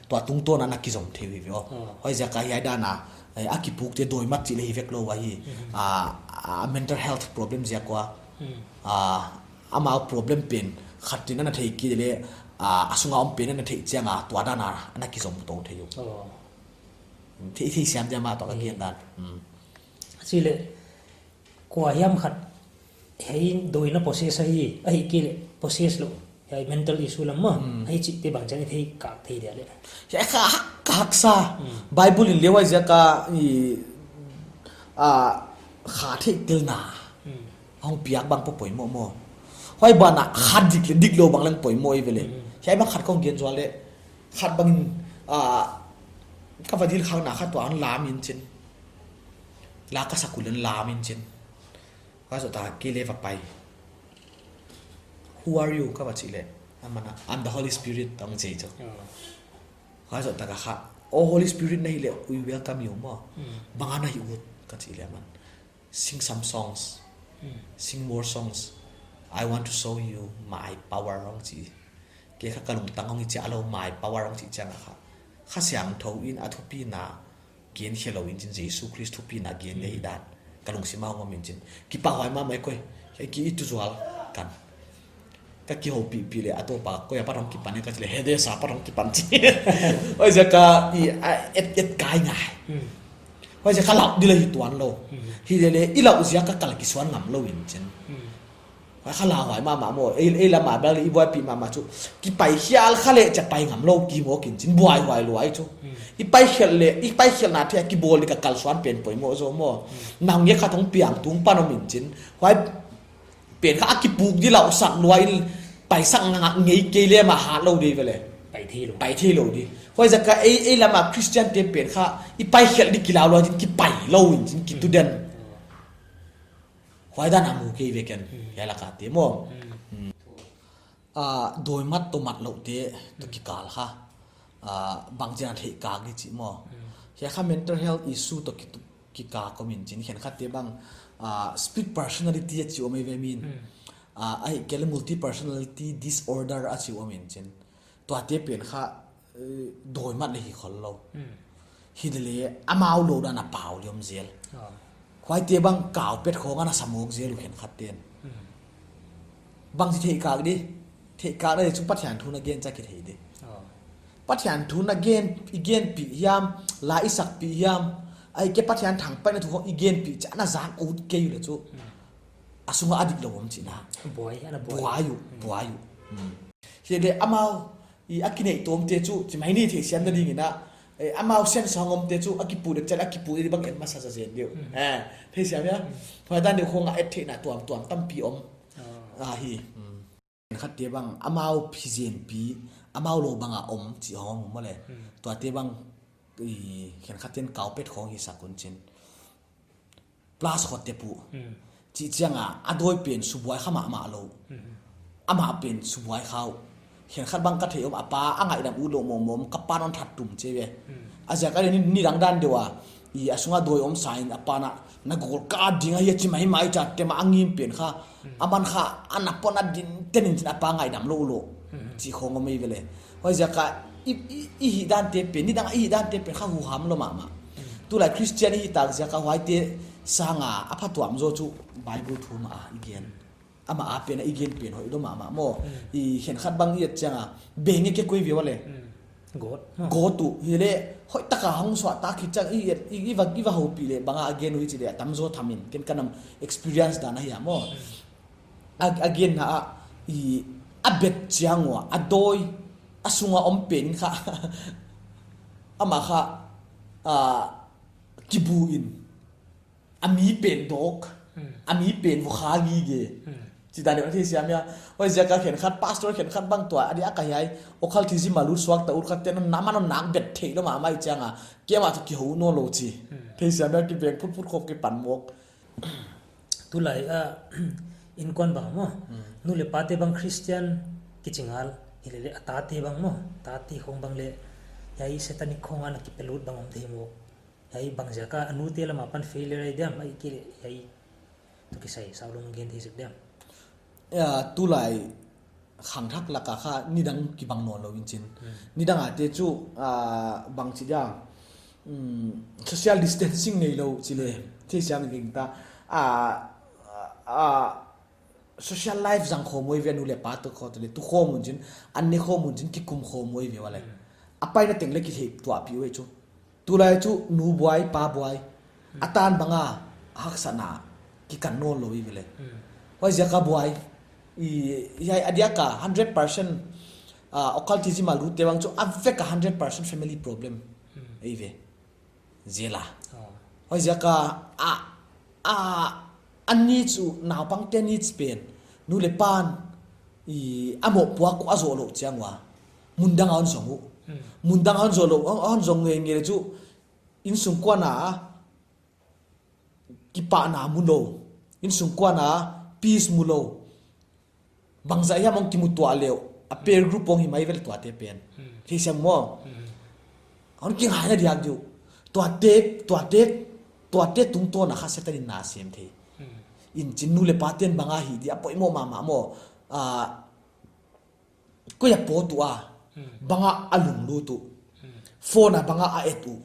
Tua tungtawn ana kizom thei hi ve o. Huai ziak a hiai dan a, eh, a kipuk te dawi mat chih le hi vek lou a hi. A, a mental health problem ziak ua. A, amau problem pen khat in ana thei ki le, a, a sunga om pen ana thei chiang a tua dan a ana kizom tou thei u. Thei, thei siam dia ma tua ka gen dan. Chi le, kua hiam khat, hei dawina possess ahi, ahi kei le possess lou, hei mental issue lam ma, hei chih te bang chan i thei kak thei dia le. Hei kha hak, kha haksa. Bible in le huai ziak a i, a, kha theihtelna. Hong piak bang poimoh maw. Huai ban a kha dik le dik lou bang leng poimoh i ve le. Hei bang khat kong gen zual le, khat bangin, a, ka va dil khang na kha tua hon lam in chin. La ka sak ua lam in chin. Huai zoh ta kei le va pai. Who are you? Ka va chi le. Amah in, I'm the Holy Spirit, hong chi chu. Huai zoh ta ka kha. Oh, Holy Spirit na hi le, we welcome you maw. Bang a na hi ut, ka chi le amah in. Sing some songs. Sing more songs. I want to show you my power, hong chi. Kei kha ka lungtang hong i chia lou, my power hong chi chiang a kha. Kha siangthou in a thupina gen khe lou in chin, Jesu Christ thupina gen le hi dan. Ka lungsim a hong om in chin. Kipahhuai mahmah koi. Hei ki i tu zual kan. Ka kihoupihpih le a toh pa, koi a pat hong kipan ka chi le, Hades a pat hong kipan chi. Huai ziak a i, a, et, et kai ngai. Huai ziak a lau di le hi tuan lou. Hi le le, i lau ziak a kal kisuan ngam lou in chin. Huai kha lauhuai mahmah maw, ei, ei lam a bel i buaipih mahmah chu. Kipai hial kha le chia pai ngam lou ki maw kin chin, buaihuai luai chu. I pai hial le, i pai hial na thei a kibawl di ka kalsuan pen poimoh zaw maw. Nang ye kha thong piang tung pan om in chin. Huai pen kha a kipuk di lau sak luai in, pai sak ngak ngei kei le ma hat lou di ve le. Pai thei lou. Pai thei lou di. Huai ziak a ei, ei lam a Christian te pen kha, i pai hial di kilau luai chin, kipai lou in chin, kitu den. Huai dan a mu kei ve ken, hiai lak a te maw. Ah, dawi mat toh mat lou te, toh kikal kha. Ah, bang chin a theih kak di chi maw. Hiai kha mental health issue toh ki, kikal om in chin, khenkhat te bang, ah, split personality a chi om ei ve min. Ah, ahi kei le multi personality disorder a chi om in chin. Tua te pen kha, eh, dawi mat le hi khol lou. Hi le le, amau lou dan a pau le om zel. Huai te bang kau pet khong ana sa mawk zel uh khenkhat ten. Bang chi theih kak di, theih kak di chu Pathian thu na gen chia kithei di. Pathian thu na gen, i genpih hiam, la i sakpih hiam, Ahihkeileh Pathian thangpaihna thu hong i genpih chiang a na zak ut kei uleh chu, a sunga a diklou om chihna. Buai, ana buai. Buai uh, buai uh. Hileh amau i a kineih tawmte chu, chi mai ni, theisiamna dingin a, eh, amau sense a hong omte chu a kiput dek chiang a kiput dek bang en masa zazen deuh. Eh, theisiam hia? Huai dan deuh khong a et theihna tuamtuam tampi om. Ahi. Khenkhatte bang amau phizenpi, amau lou banga om chih hong om maw le. Tuate bang i khenkhatte'n kaupet khong hisak un chin. Plus khote pu. Chih chiang a, a dawi pen subuai kha mahmah lou. Amah pen subuai kha uh. Khenkhat bang ka theih om, a pa a ngaihdam utlou mawngmawng, ka pa'n hon that tum che ve. A ziak a ni, nidang dan deuh a, i a sunga dawi om sa in a pa'n a, na gol ka ding ahi a chi maimai chia, tema a ngim pen kha. Aman kha, ana pon a din tenin chin a pa ngaihdam lou lou. Chih khong om ei ve le. Huaiziak a i, i, i hih dante pen, nidang a i hih dante pen kha huham lou mahmah. Tulai Christian i hih tak ziak a huaite sanga a phatuam zaw chu Bible thu mah a i gen. Amah a pen a i gen pen hoih lou mahmah maw. I khenkhat bang i et chiang a, beng e ke koi ve ua le. God. God uh, hileh, hoihtaka hong suah tak hi chiang i et, i, i va, i va houpih leh, banga a gen uh i chih leh, a tamzaw thamin, ken ka nam experience dan ahi a maw. A, a genna a, i, a bet chiang ua, a dawi, a sunga om pen kha. Amah kha, a, kibu in. A mi pen dawk, a mi pen vokha gige. Chih dan deuh na theisiam hia. Huaiziak a khenkhat pastor khenkhat bang tua, a diak a hiai, occultism a lut suak ta ut khat ten, na man nak bet theih lou mahmah i chiang a, keimah toh kihou nawnlou chi. Theisiam hia, kibeng phutphut khop kipan mawk. Tulai a, inkuan bang maw. Nu leh pate bang Christian kichi ngal, hilele a tate bang maw. Tate khong bang le, hiai satanic khong ana kipelut bang om thei maw. Hiai bang ziak a, a nute lam apan failure ahi diam, ahihkeileh, hiai toh kisai, saulung gen thei sek diam. Ya, tulai khangthak lak a kha nidang kibang nawnlou in chin. Nidang a te chu, ah, bang chi diam, mm, social distancing neilou chi le, theisiam ding ta, ah, ah, social life zang khawm uh ei ve, nu leh pa toh khawm uh ei ve, tu khawm un chin, an ne khawm un chin, kikum khawm uh ei ve ua le. A paina teng le kitheih tuahpih uh ei chu. Tulai chu nu buai, pa buai. A tan banga haksatna kikan nawnlou ei ve le. Huaiziak a buai. I, hiai a diak a hundred percent, ah, occultism a lutte bang chu a vek a hundred percent family problem ei ve. Zela. Huaiziak a, a, a, a needs uh, naupangte needs pen, nu leh pa'n, i, a mohpuak uh a zoh louh chiang ua. Mundang a hon zong uh. Mundang a hon zoh louh, hon, hon zong ngeingei le chu, innsungkuan a, kipahna mulou. Innsungkuan a, peace mulou. Bangzah hiam hong kimu tuah leh uh, a peer group hong hi mai ve le tuate pen. Theisiam maw. Hon kingaihna diak diu. Tuate, tuate, tuate tungtawn a kha Satan in na sem thei. In chin nu leh pate'n banga hi di a poimoh mahmah maw. Ah, koi a pawt uh a. Banga a lunglut uh. Phone a banga a et uh.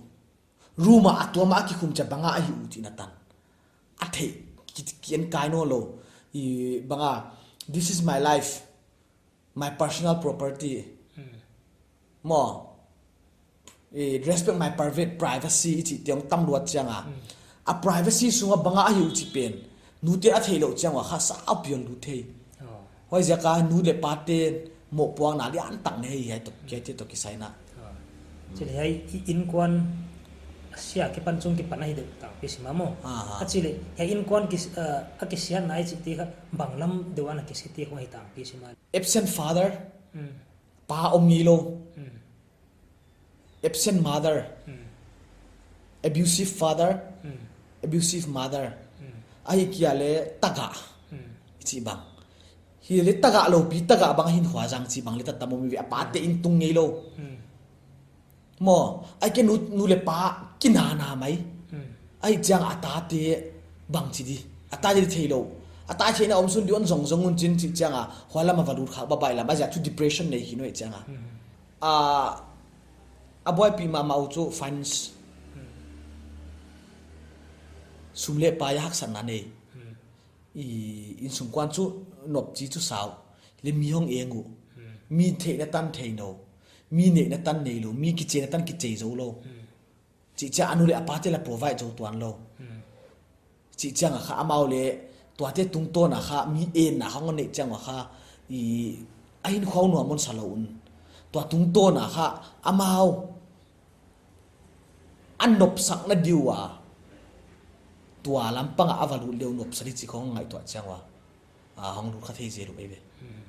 Room a a tuam a kikhum chiang banga a hi uh chihna tan. A theih, ki, ki en kai nawnlou. I banga, this is my life, my personal property. Maw, i respect my private, privacy i chih te hong tam luat chiang a. A privacy sunga banga a hi uh chih pen. Nute a theihlouh chiang ua kha saupi hon lut thei. Huaiziak a nu leh pate mohpuakna liantak nei hiai toh, hiaite toh kisaina. Chih le hiai i inkuan sia kipan chung kipan ahi deuh tangpi sim a maw. A chih le hiai inkuan kis-, ah, a kisiatna i chih te kha bang lam deuh ana kisia te khong hi tangpi sim a. Absent father, pa om ngeilou. Absent mother, abusive father, abusive mother. Ahihkeileh tagah, i chih bang. Hileh tagah loupi, tagah bang hinkhua zang chih bang le ta tam om ei ve, a pate in tung ngeilou. Maw, ahihkeileh nu, nu leh pa kinana mai. Ahih chiang a tate bang chi di. A tate di theilou. A tate theihna om sun di hon zong zong un chin chih chiang a, huai lam a va lut kha, babai lam a ziak chu depression nei khin uh ei chiang a. A, a buaipih mahmah uh chu finance. Sum leh pai a haksatna nei. I, innsungkuan chu nopchi chu sau. Leh mi hong eng uh. Mi theihna tan theinou. Mi neihna tan neilou. Mi kicheina tan kichei zoulou. Chih chiang a nu leh a pate la provide zou tuan lou. Hmm. Chih chiang a kha amau leh tuate tungtawn a kha mi enna khong neih chiang a kha i a hinkhua nuam hon sa lou un. Tua tungtawn a kha amau a nopsakna diua tua lampang a a va lut leh nopsa di chih khong ngaihtuah chiang ua. A hong lut kha thei zel uh ei ve. Hmm.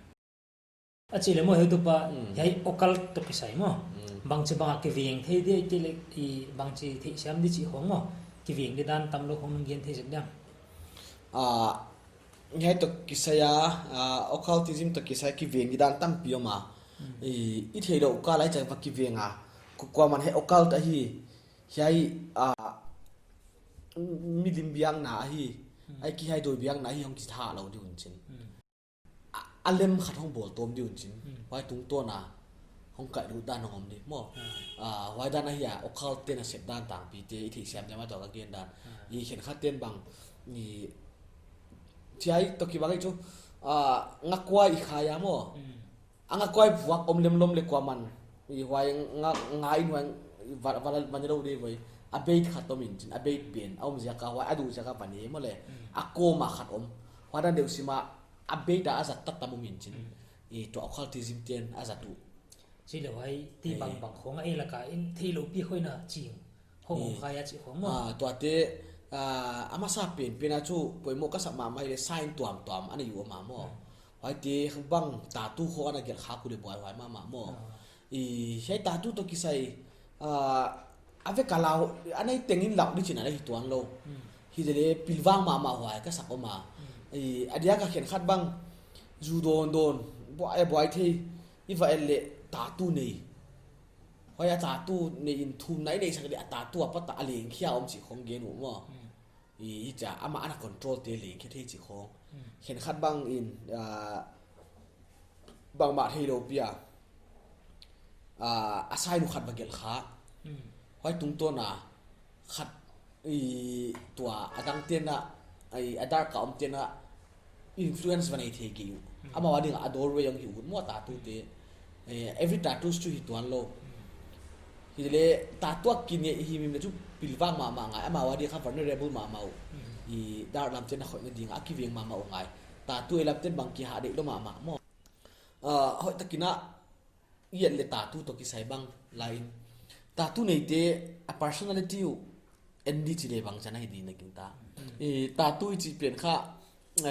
A chih leh maw, heutupa, Mm. hiai occult toh kisai maw. Mm. Bangchi bang a kiveng thei di, ti leh i bangchi theisiam di chih khong maw. Kiveng di dan tam lou khong gen thei zek diam. Ah, hiai toh kisai a, ah, occultism toh kisai kiveng di dan tampi om a. Mm. I, i theilou ka lai chang va kiveng a. Ku-, kuaman hiai occult ahi, hiai, ah, milim biakna ahi, Mm. ai ki hiai doi biakna ahi hong kitha lou di un chin. Mm. A, a lem khat hong bawl tawm di un chin. Hmm. Huai tungtawn a hong kaihlut dan hong om di maw. Hmm. Ah, huai dan ahi a, occult te'n a sep dan tangpi te i theisiam diam a toh ka gen dan. Hmm. I khenkhat te'n bang, i chiai toh kibang i chu, ah, ngakuai i khai a maw. Hmm. A ngakuai vuak om lemlom leh kuaman. I huai nga, nga in huai va, va, va ne lou di voi. A bait khat om in chin, a bait pen. A om ziak a huai, a duh ziak a va ne maw leh. Hmm. A kawm a khat om. Huai dan deuh sim a a bait a a zat tak tam om in chin. Mm. I tua occultism te'n a zat uh. Chih leh huai ti Eh. bangbang khong a ei lak a in theilou pi khong na ching khong Eh. khai a chih khong maw. Ah, tuate, ah, a masa penpen a chu poimoh ka sa mahmah leh sign tuamtuam a nei uh a maw. Mm. Huaite bang tattoo khong ana gelh kha uh leh buaihuai mahmah maw. Ah. I, hiai tattoo toh kisai, ah, a vek a lau, a nei tengin lau di chihna leh hi tuan lou. Hmm. Hi leh pilvang mahmah huai ka sak om a. Hmm. I, a diak a khenkhat bang, zu dawn dawn, buai, buai thei, i va et leh tattoo nei. Huai a tattoo nei in thumna i neihsak leh a tattoo apat a leng khia om chih khong gen uh maw. Hmm. I, i chia, amah ana control te leng khe thei chih khong. Hmm. Khenkhat bang in, ah, bangmah theilou pi a. Ah, a sign uh khat va gelh kha. Hmm. Huai tungtawn a khat i tua a dang te'n a, i a dark a om te'n a influence va nei thei kei uh. Hmm. Amau a ding a doorway hong hi ut maw tattoo te. Eh, every tattoos chu hi tuan lou. Hmm. Hi leh tattoo a kine hi mi mi chu pilvang mahmah ngai. Amau a di kha vulnerable mahmah uh. Hmm. I dark lam te'n a khoihna ding a kiveng mahmah uh ngai. Tattoo ei lam te'n bang kihah deih lou mahmah maw. Ah, hoih takin a i et leh tattoo toh kisai bang lai in. Tattoo neite a personality uh en di chih leh bangchan ahi di na gingta. Mm. I tattoo i chih pen kha,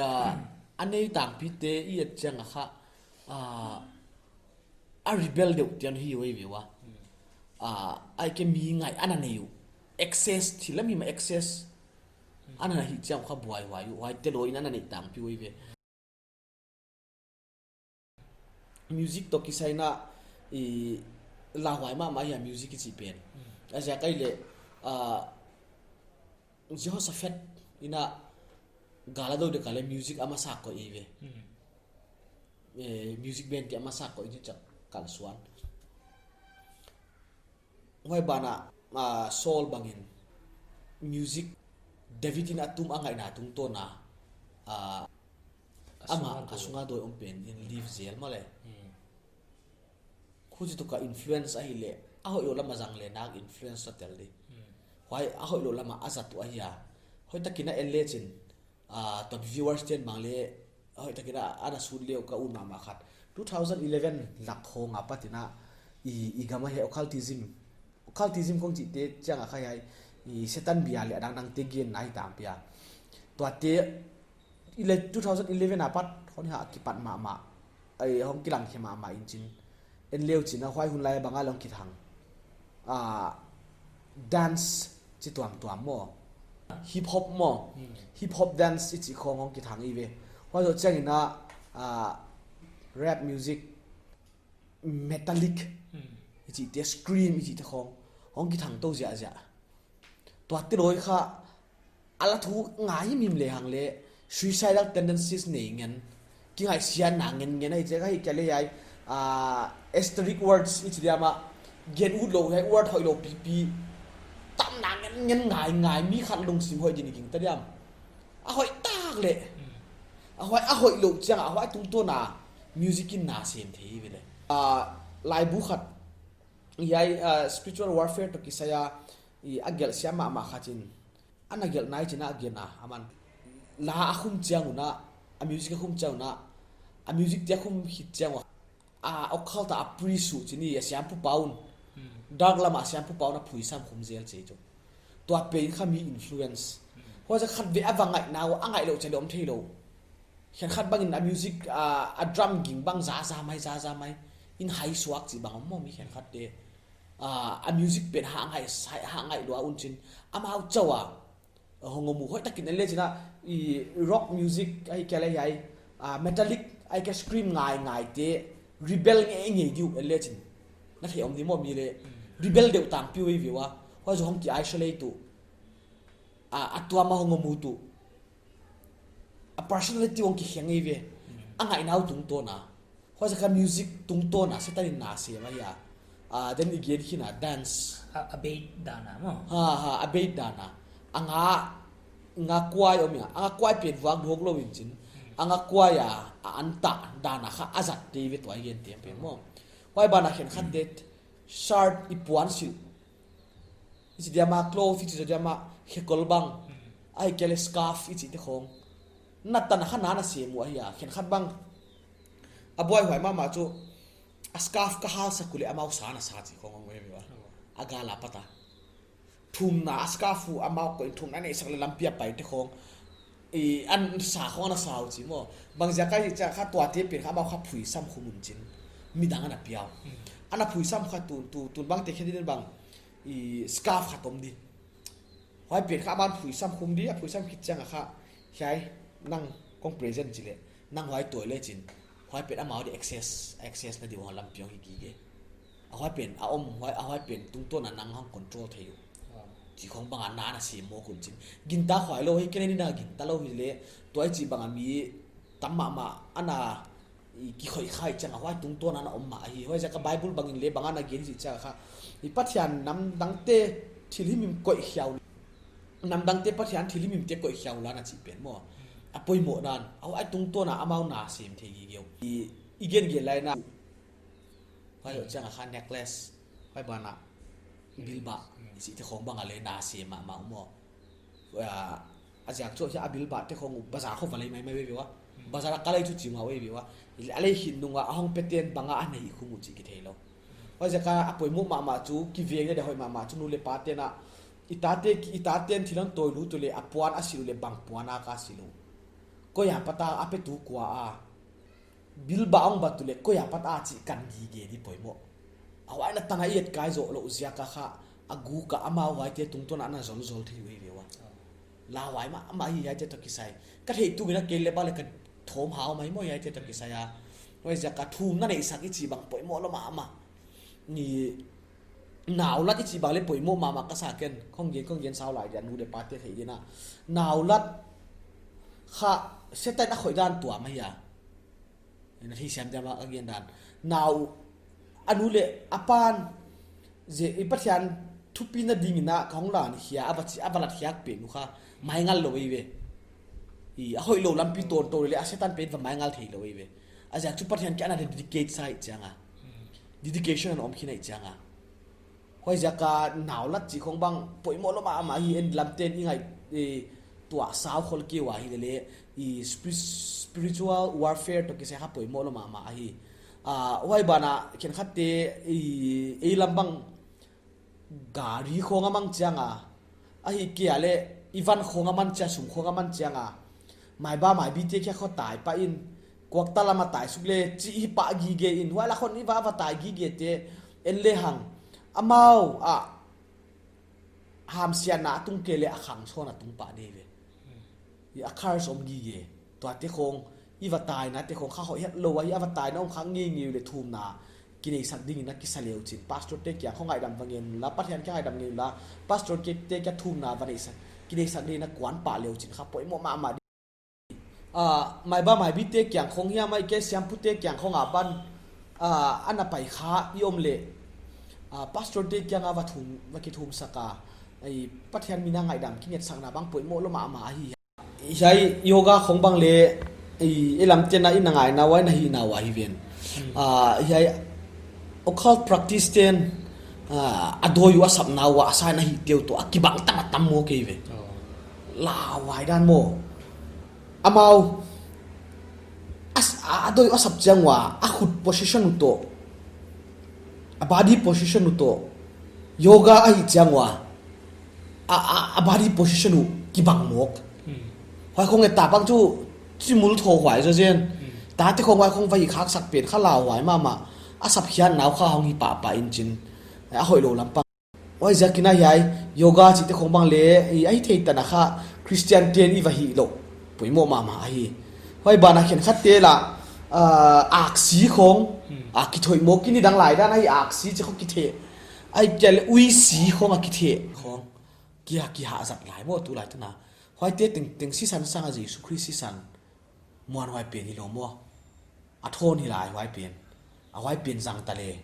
ah, a nei tangpi te i et chiang a kha, ah, a rebel deuh tian hi uh ei ve ua. Mm. Ah, ai ke mi ngai ana nei uh. Excess, thil lam himah excess. Mm. Ana hi chiang kha buaihuai uh. Huaite lou in ana nei tangpi uh ei ve. Music toh kisai in a i lauhuai mahmah hi a music i chih pen. Mm. A ziak ahihleh, ah, Jehoshaphat in a gal a dou dek a leh music a masa koih ei ve. Mm. Eh, music band te a masa koih di chak kalsuan. Huai banah, ah, Saul bangin music David in a tum a ngaihna tungtawn a, ah, A sunga amah a doi. sunga doi om pen in live zel maw leh. Hmm. Huchi tuk a influence ahihleh, a hoihlou lam a zang leh nak influence a tel di. Hmm. Huai a hoihlou lam a a zat uh ahi a. Hoih takin a en le chin, ah, tua viewers te'n bang leh, hoih takin a, ana sut leh uh ka ut mahmah khat. Two thousand eleven lak khong apat in a, i, i gam a hiai occultism. Occultism kong chihte chiang a kha hiai, i Satan bia leh a dangdang te genna hi tangpi a. Tuate, i leh two thousand eleven apat, hon ha kipat mahmah. Ai, hong kilang khe mahmah in chin. En le uh chin a huai hun lai bang a leh hong kithang. Ah, dance chi tuamtuam maw. Hip hop maw. Hmm. Hip hop dance i chih khong hong kithang ei ve. Huai zoh chiangin a, ah, rap music, metallic, Hmm. i chihte scream i chihte khong hong kithang tou ziahziah. Tuate loi kha, a la thu ngai himhim lehang leh, suicidal tendencies nei ngen, kingaihsiatna ngen ngen ahi ziak ahi kei leh hiai, ah, esoteric words i chi diam a, gen utlou hiai word hoihlou pipi, tamna ngen ngen ngai ngai mi khat lungsim hoih di ni gingta diam. A hoih tak leh. Hmm. A hoih, a hoihlou chiang a, a hoih tungtawn a music in na sem thei ve leh. Ah, laibu khat, hiai, ah, spiritual warfare toh kisai a, I a gelh siam mahmah khat in, ana gelh nai chih a gen a, aman. La a khum chiang un a, a music a khum chiang un a, a music te a khum khit chiang un a, a occult a priest uh chih ni a siampu pa un. Hmm. Dark lam a siampu pa un a phuisam khum zel chih chu. Tua pen kha mi influence. Hmm. Huaiziak khatvei a va ngaihna uh, a ngaihlouh chiang leh om theilou. Khenkhat bangin a music, a, a drum ging bang zaza mai, zaza mai. In hai suak chih bang om maw mi khenkhat te. A, a music pen ha ngai, ha, ha ngai lua un chin. Amau chauh a. Hong om uh hoih takin en le chin a, i rock music ahihkeileh hiai, a, metallic ahihkeileh scream ngaingai te, rebel ngeingei di uh en le chin. Na thei om ni maw mi le, rebel deuh tangpi uh ei ve ua. Huai zoh hong ki isolate uh. A, a tuam a hong om uh tu. A personality hong kikhen ngei ve. A ngaihna uh tungtawn a. Huaiziak a music tungtawn a, Setan in na sem ahi a. A, then i gen khin a dance. A, a beat dan a maw. Ha, ha, a beat dan a. A nga, nga kuai om ia. A nga kuai pen vuak duak lou in chin. A nga kuai a, a anta dan a kha a zat te ve tua i gen te pen maw. Huai ban a khenkhat te shirt i puan silh. I chih diam a cloth, i chih diam a khekol bang. Ahihkeileh scarf, i chih te khong. Na tan a kha na na sem uh ahi a, khenkhat bang. A buaihuai mahmah chu, a scarf ka hal sak uleh amau sa na sa chih khong a ngoi mi ua. A gal a pat a. Thumna a scarf uh amau koih in thumna neih sak leh lampi a pai te khong. I an sa khong na sa uh chih maw. Bangziak a i chih kha tuate pen kha amau kha phuisam khum un chin. Midang ana piau. Ana phuisam kha tun, tu, tun bang te khen din bang. I scarf khat om di. Huai pen kha aman phuisam khum di, a phuisam khit chiang a kha. Hiai nang kong present chih leh. Nang huai tuai le chin. Huai pen amau di access, access na di uh lampi hong hi gige. A huai pen, a om, huai, a huai pen tungtawn a nang hong control thei uh. Chih khong bang a na na sem mawk un chin. Gintak huai lou, hi kene ni na gintak lou hi leh. Tuai chih bang a mi tam mahmah, ana i kikhoih kha i chiang a huai tungtawn a na om mah ahi. Huaiziak a Bible bangin leh bang a na gen chih chiang a kha. I Pathian namdang te thil himhim koih khia uh. Namdang te Pathian thil himhim te koih khia uh la na chih pen maw. A poimoh dan. A huai tungtawn a amau na sem thei gige uh. I, i gen gen lai na. Huai zoh chiang a kha necklace. Huai ban a bilbah. I chih te khong bang a leh na sem mahmah uh maw. A, a ziak chu a bilbah te khong uh bazar khong va lei maimai ve ve ua. Bazar a ka lei chu chim a ve ve ua. I lei a lei khin nung a a hong pe ten bang a a nei khum uh chih kithei lou. Huaiziak a a poimoh mahmah chu kiveng na dia hoih mahmah chu nu leh pa ten a. I tate ki, i taten thil hon tawi lut uleh a puan a silh uleh bang puan a ka silh uh. Koi a pat a a petu kua a. Bilbah hong bat uleh koi a pat a chih kan gige di poimoh. A huai na tan a i et kai zoh louh ziak a kha a guk a amau huaite tungtawn a na zolzol thei uh ei ve ua. Lauhuai mahmah hi hiaite toh kisai. Ka theih tu in a kei leh bang leh ka thawm hau mai maw hiaite toh kisai a. Huaiziak a thumna neihsak i chih bang poimoh lou mahmah. Ni naulat i chih bang leh poimoh mahmah ka sa ken. Khong gen, khong gen sau lai dia nu leh pa te theih din a. Naulat kha Setan a khoih dan tuam ahi a. Na theisiam diam a ka gen dan. Nau, a nu leh a pan, zi, i Pathian thupina dingin a ka hong lan khia, a va chi, a va lat khiak pen uh kha, maingal lou ei ve. I, a hoihlou lampi tawntung leh, a Setan pen va maingal theilou ei ve. A ziak chu Pathian kiang a na dedicate sa i chiang a. Dedication ana om khin i chiang a. Huaiziak a naulat chih khong bang poimoh lou mahmah hi en lamten i ngaih, eh, tuah sau khol kei ua hi leh, i spri-, spiritual warfare toh kisai kha poimoh lou mahmah ahi. Ah, huai ban a khenkhat te, i, ei lam bang gari khong a mang chiang a, ahihkeileh i van khong a man chiang, sum khong a man chiang a. Maiba maibi te kia khong tai pah in, kuakta lam a tai suk leh, chih hi pah gige in, huai lak khong i va, va tai gige te, en lehang. Amau, a, hamsiatna a tung kei leh a khang sawn a tung pah di ve. I a curse om gige. Tuate khong, i va taina te khong kha hoih hetlou a, i a va taina om kha ngeingei leh thumna. Kineisak dingin a kisa leu chin. Pastor te kiang khong ngaihdam va ngen la, Pathian kiang ngaihdam ngen la. Pastor ke te kia thumna va neisak. Kineisak dingin a kuan pah leu chin kha poimoh mahmah. Ah, maiba maibi te kiang khong hiam ahihkeileh siampu te kiang khong a ban. Ah, ana pai kha i om leh. Ah, pastor te kiang a va thum, va kithum sak a. Ai, Pathian min a ngaihdam kinetsakna bang poimoh lou mahmah ahi. Hiai yoga khong bang leh, i, i lamten a i na ngaihna uah, i na hihna uah hi ven. Hmm. Ah, hiai occult practice ten, Ah, a dawi uh a sapna ua a sign a hihte uh toh a kibang tam a tam maw kei ve. Oh. Lauhuai dan maw. Amau, a s-, a, a dawi uh a sap chiang ua, a khut position uh toh, a body position uh toh, yoga ahih chiang ua, a, a, a body position uh kibang mawk. Hmm. Huai khong e ta bang chu, chimul tho huai zaw zen. Hmm. Tate khong huai khong va hih khak sak pen kha lauhuai mahmah. A sap khiatna uh kha hong hi pahpah in chin. A hoihlou lampang. Huaiziakin a hiai yoga chihte khong bang leh, i, a hih theih tan a kha Christian te'n i va hih louh poimoh mahmah ahi. Huai banah khenkhatte lah, ah, aksi khong, hmm, a kithoih maw, kini dang lai dan ahi aksi chih khong kitheh. Ahihkeileh uisi khong a kitheh khong. Kia kihah zat lai maw tulai tuna. Huaite teng, teng sisan sang a Jesu Khrist sisan. Muanhuai pen hilou maw. A thawn hi lai huai pen. A huai pen zang ta leh.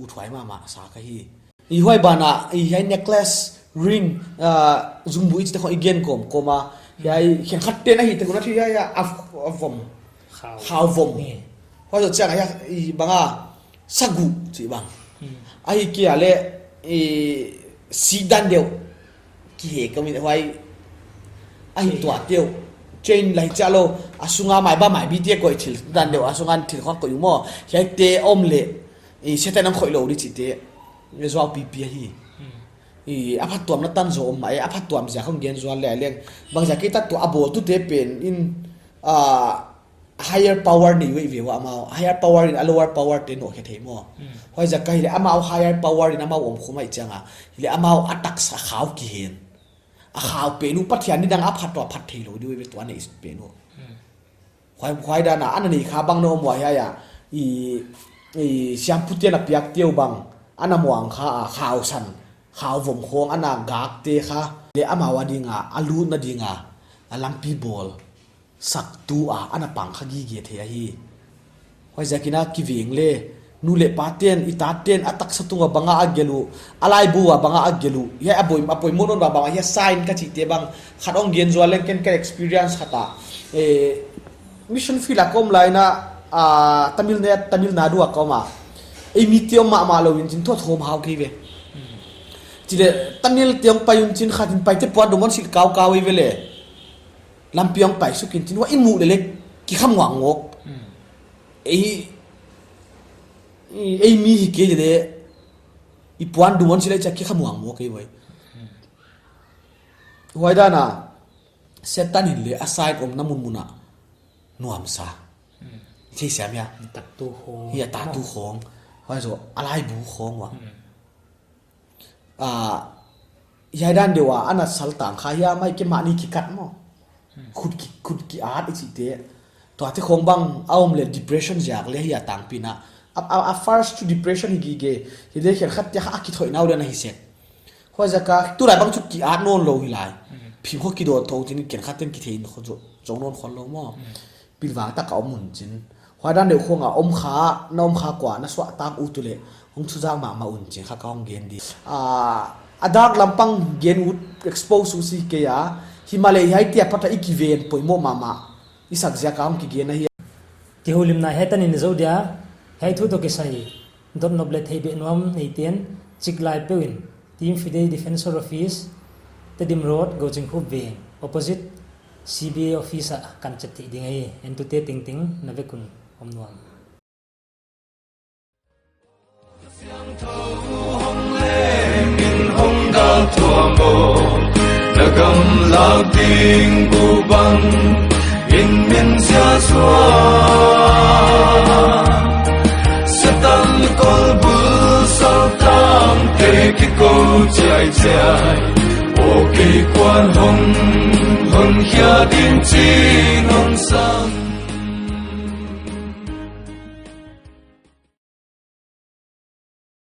Uthuai mahmah sa ka hi. I huai banah, i hiai necklace, ring, ah, zungbu i chihte khong i gen kawmkawm a. Hiai, khenkhatte'n a hihte khong a thi hiai, hiai, a, a vom. Khau. Khau vom. Ni. Huai zoh chiang a hiai, i bang a, sagu, chih bang. Hmm. Ahihkeileh, i, si dan deuh. Kihe ka min huai. A hih tuah teuh. Chain lai chia lou. A sunga maiba maibi te koih thil dan deuh. A sunga thil khong koih maw. Hiaite om leh. I Setan in khoih lou di chihte. Nge zuau pipi ahi. Hmm. I a phattuamna tan zaw om mah e. A phattuam ziak khong gen zual leh leng. Bangziak kei ta tuh a bawltute pen in, ah, higher power nei uh ve ua amau. Higher power in a lower power te nohkhe thei maw. Hmm. Huaiziak a hileh amau higher power in amau om khum ahih chiang a. Hileh amau a taksa khau kihen. A khau pen uh Pathian nidang a phat toh a phat theilou di uh ve tua nei pen uh. Hmm. Huai, huai dan a, ana nei kha bang na om ua hiai a. I, i siampute'n a piakte uh bang. Ana muang kha a khau san. Khau vom khong ana gakte kha. Leh amau a ding a, a lutna ding a. A lampi bawl. Saktu a, ana pang kha gige thei ahi. Huaiziakin a kiveng leh, nu leh pate'n, i tate'n, a taksa tung a bang a a gelh uh, a laibu a bang a a gelh uh, hiai a boi, a poimoh nawn bang a, hiai sign ka chihte bang, khat hong gen zual leng ken ka experience khat a, eh, mission field a ka om lai in a, ah, Tamil Nadu, Tamil Nadu a ka om a, ei mite om mahmah lou in chin thu thawm hau kei ve. Chih leh, Tamil te hong pai un chin khat in Paite puan dum hon silh kaukau ei ve leh. Lampi hong pai suk in chin huai i muh leh leh kikhamuang ngawk. Hmm. Ei, ei, ei mi hi kei leh i puan dum hon silh leh chia kikhamuang ngawk ei huai. Hmm. Huai dan a, Setan in leh a sign omna munmun a nuamsa. Hmm. Thei siam hia. Tattoo khong. Hia tattoo khong. Huai zoh, a laibu khong ua. Hmm. Ah, hiai dan deuh a, ana sal tang kha hiam, ahihkeileh mahni kikat maw. Hmm. Khut ki, khut ki-at i chihte. Tuate khong bang, a om leh depression ziak leh hiai a tangpi in a. A, a, a first chu depression hi gige, hileh khenkhatte kha a kithoihna uh leh ana hi sek. Huaiziak a, tulai bang chu ki-at nawn lou hi lai. Hmm. Phim khong kidawt thou chin khenkhatte'n kithei in khong zoh, zoh nawn khol lou maw. Hmm. Pilvang tak a om un chin. Huai dan deuh khong a om kha, na om kha kua, na suahtak ut uleh, hong thuzak mahmah un chin kha ka hong gen di. Ah, a dak lampang gen ut expose uh si kei a, himahleh hiaite apat a i kiven poimoh mahmah, i sak ziak a hong kigen ahi. Kihoulimna hiai tan in zou dia, hiai thu toh kisai, dotnop leh theihbeh nuam neite'n, chik lai peuh in, Team Fidei Defensor Office, Tedim Road, Gouchingkhup Veng, opposite C B A office ah kan chet theih ding ahi, entute tengteng na vek un om nuam. Min hong dal tuam o, na gamlak ding bu bang, in min ziazua. Setan kolbul saltang te kikou chiaichiai. O kei kuan hong, hong hia ding chi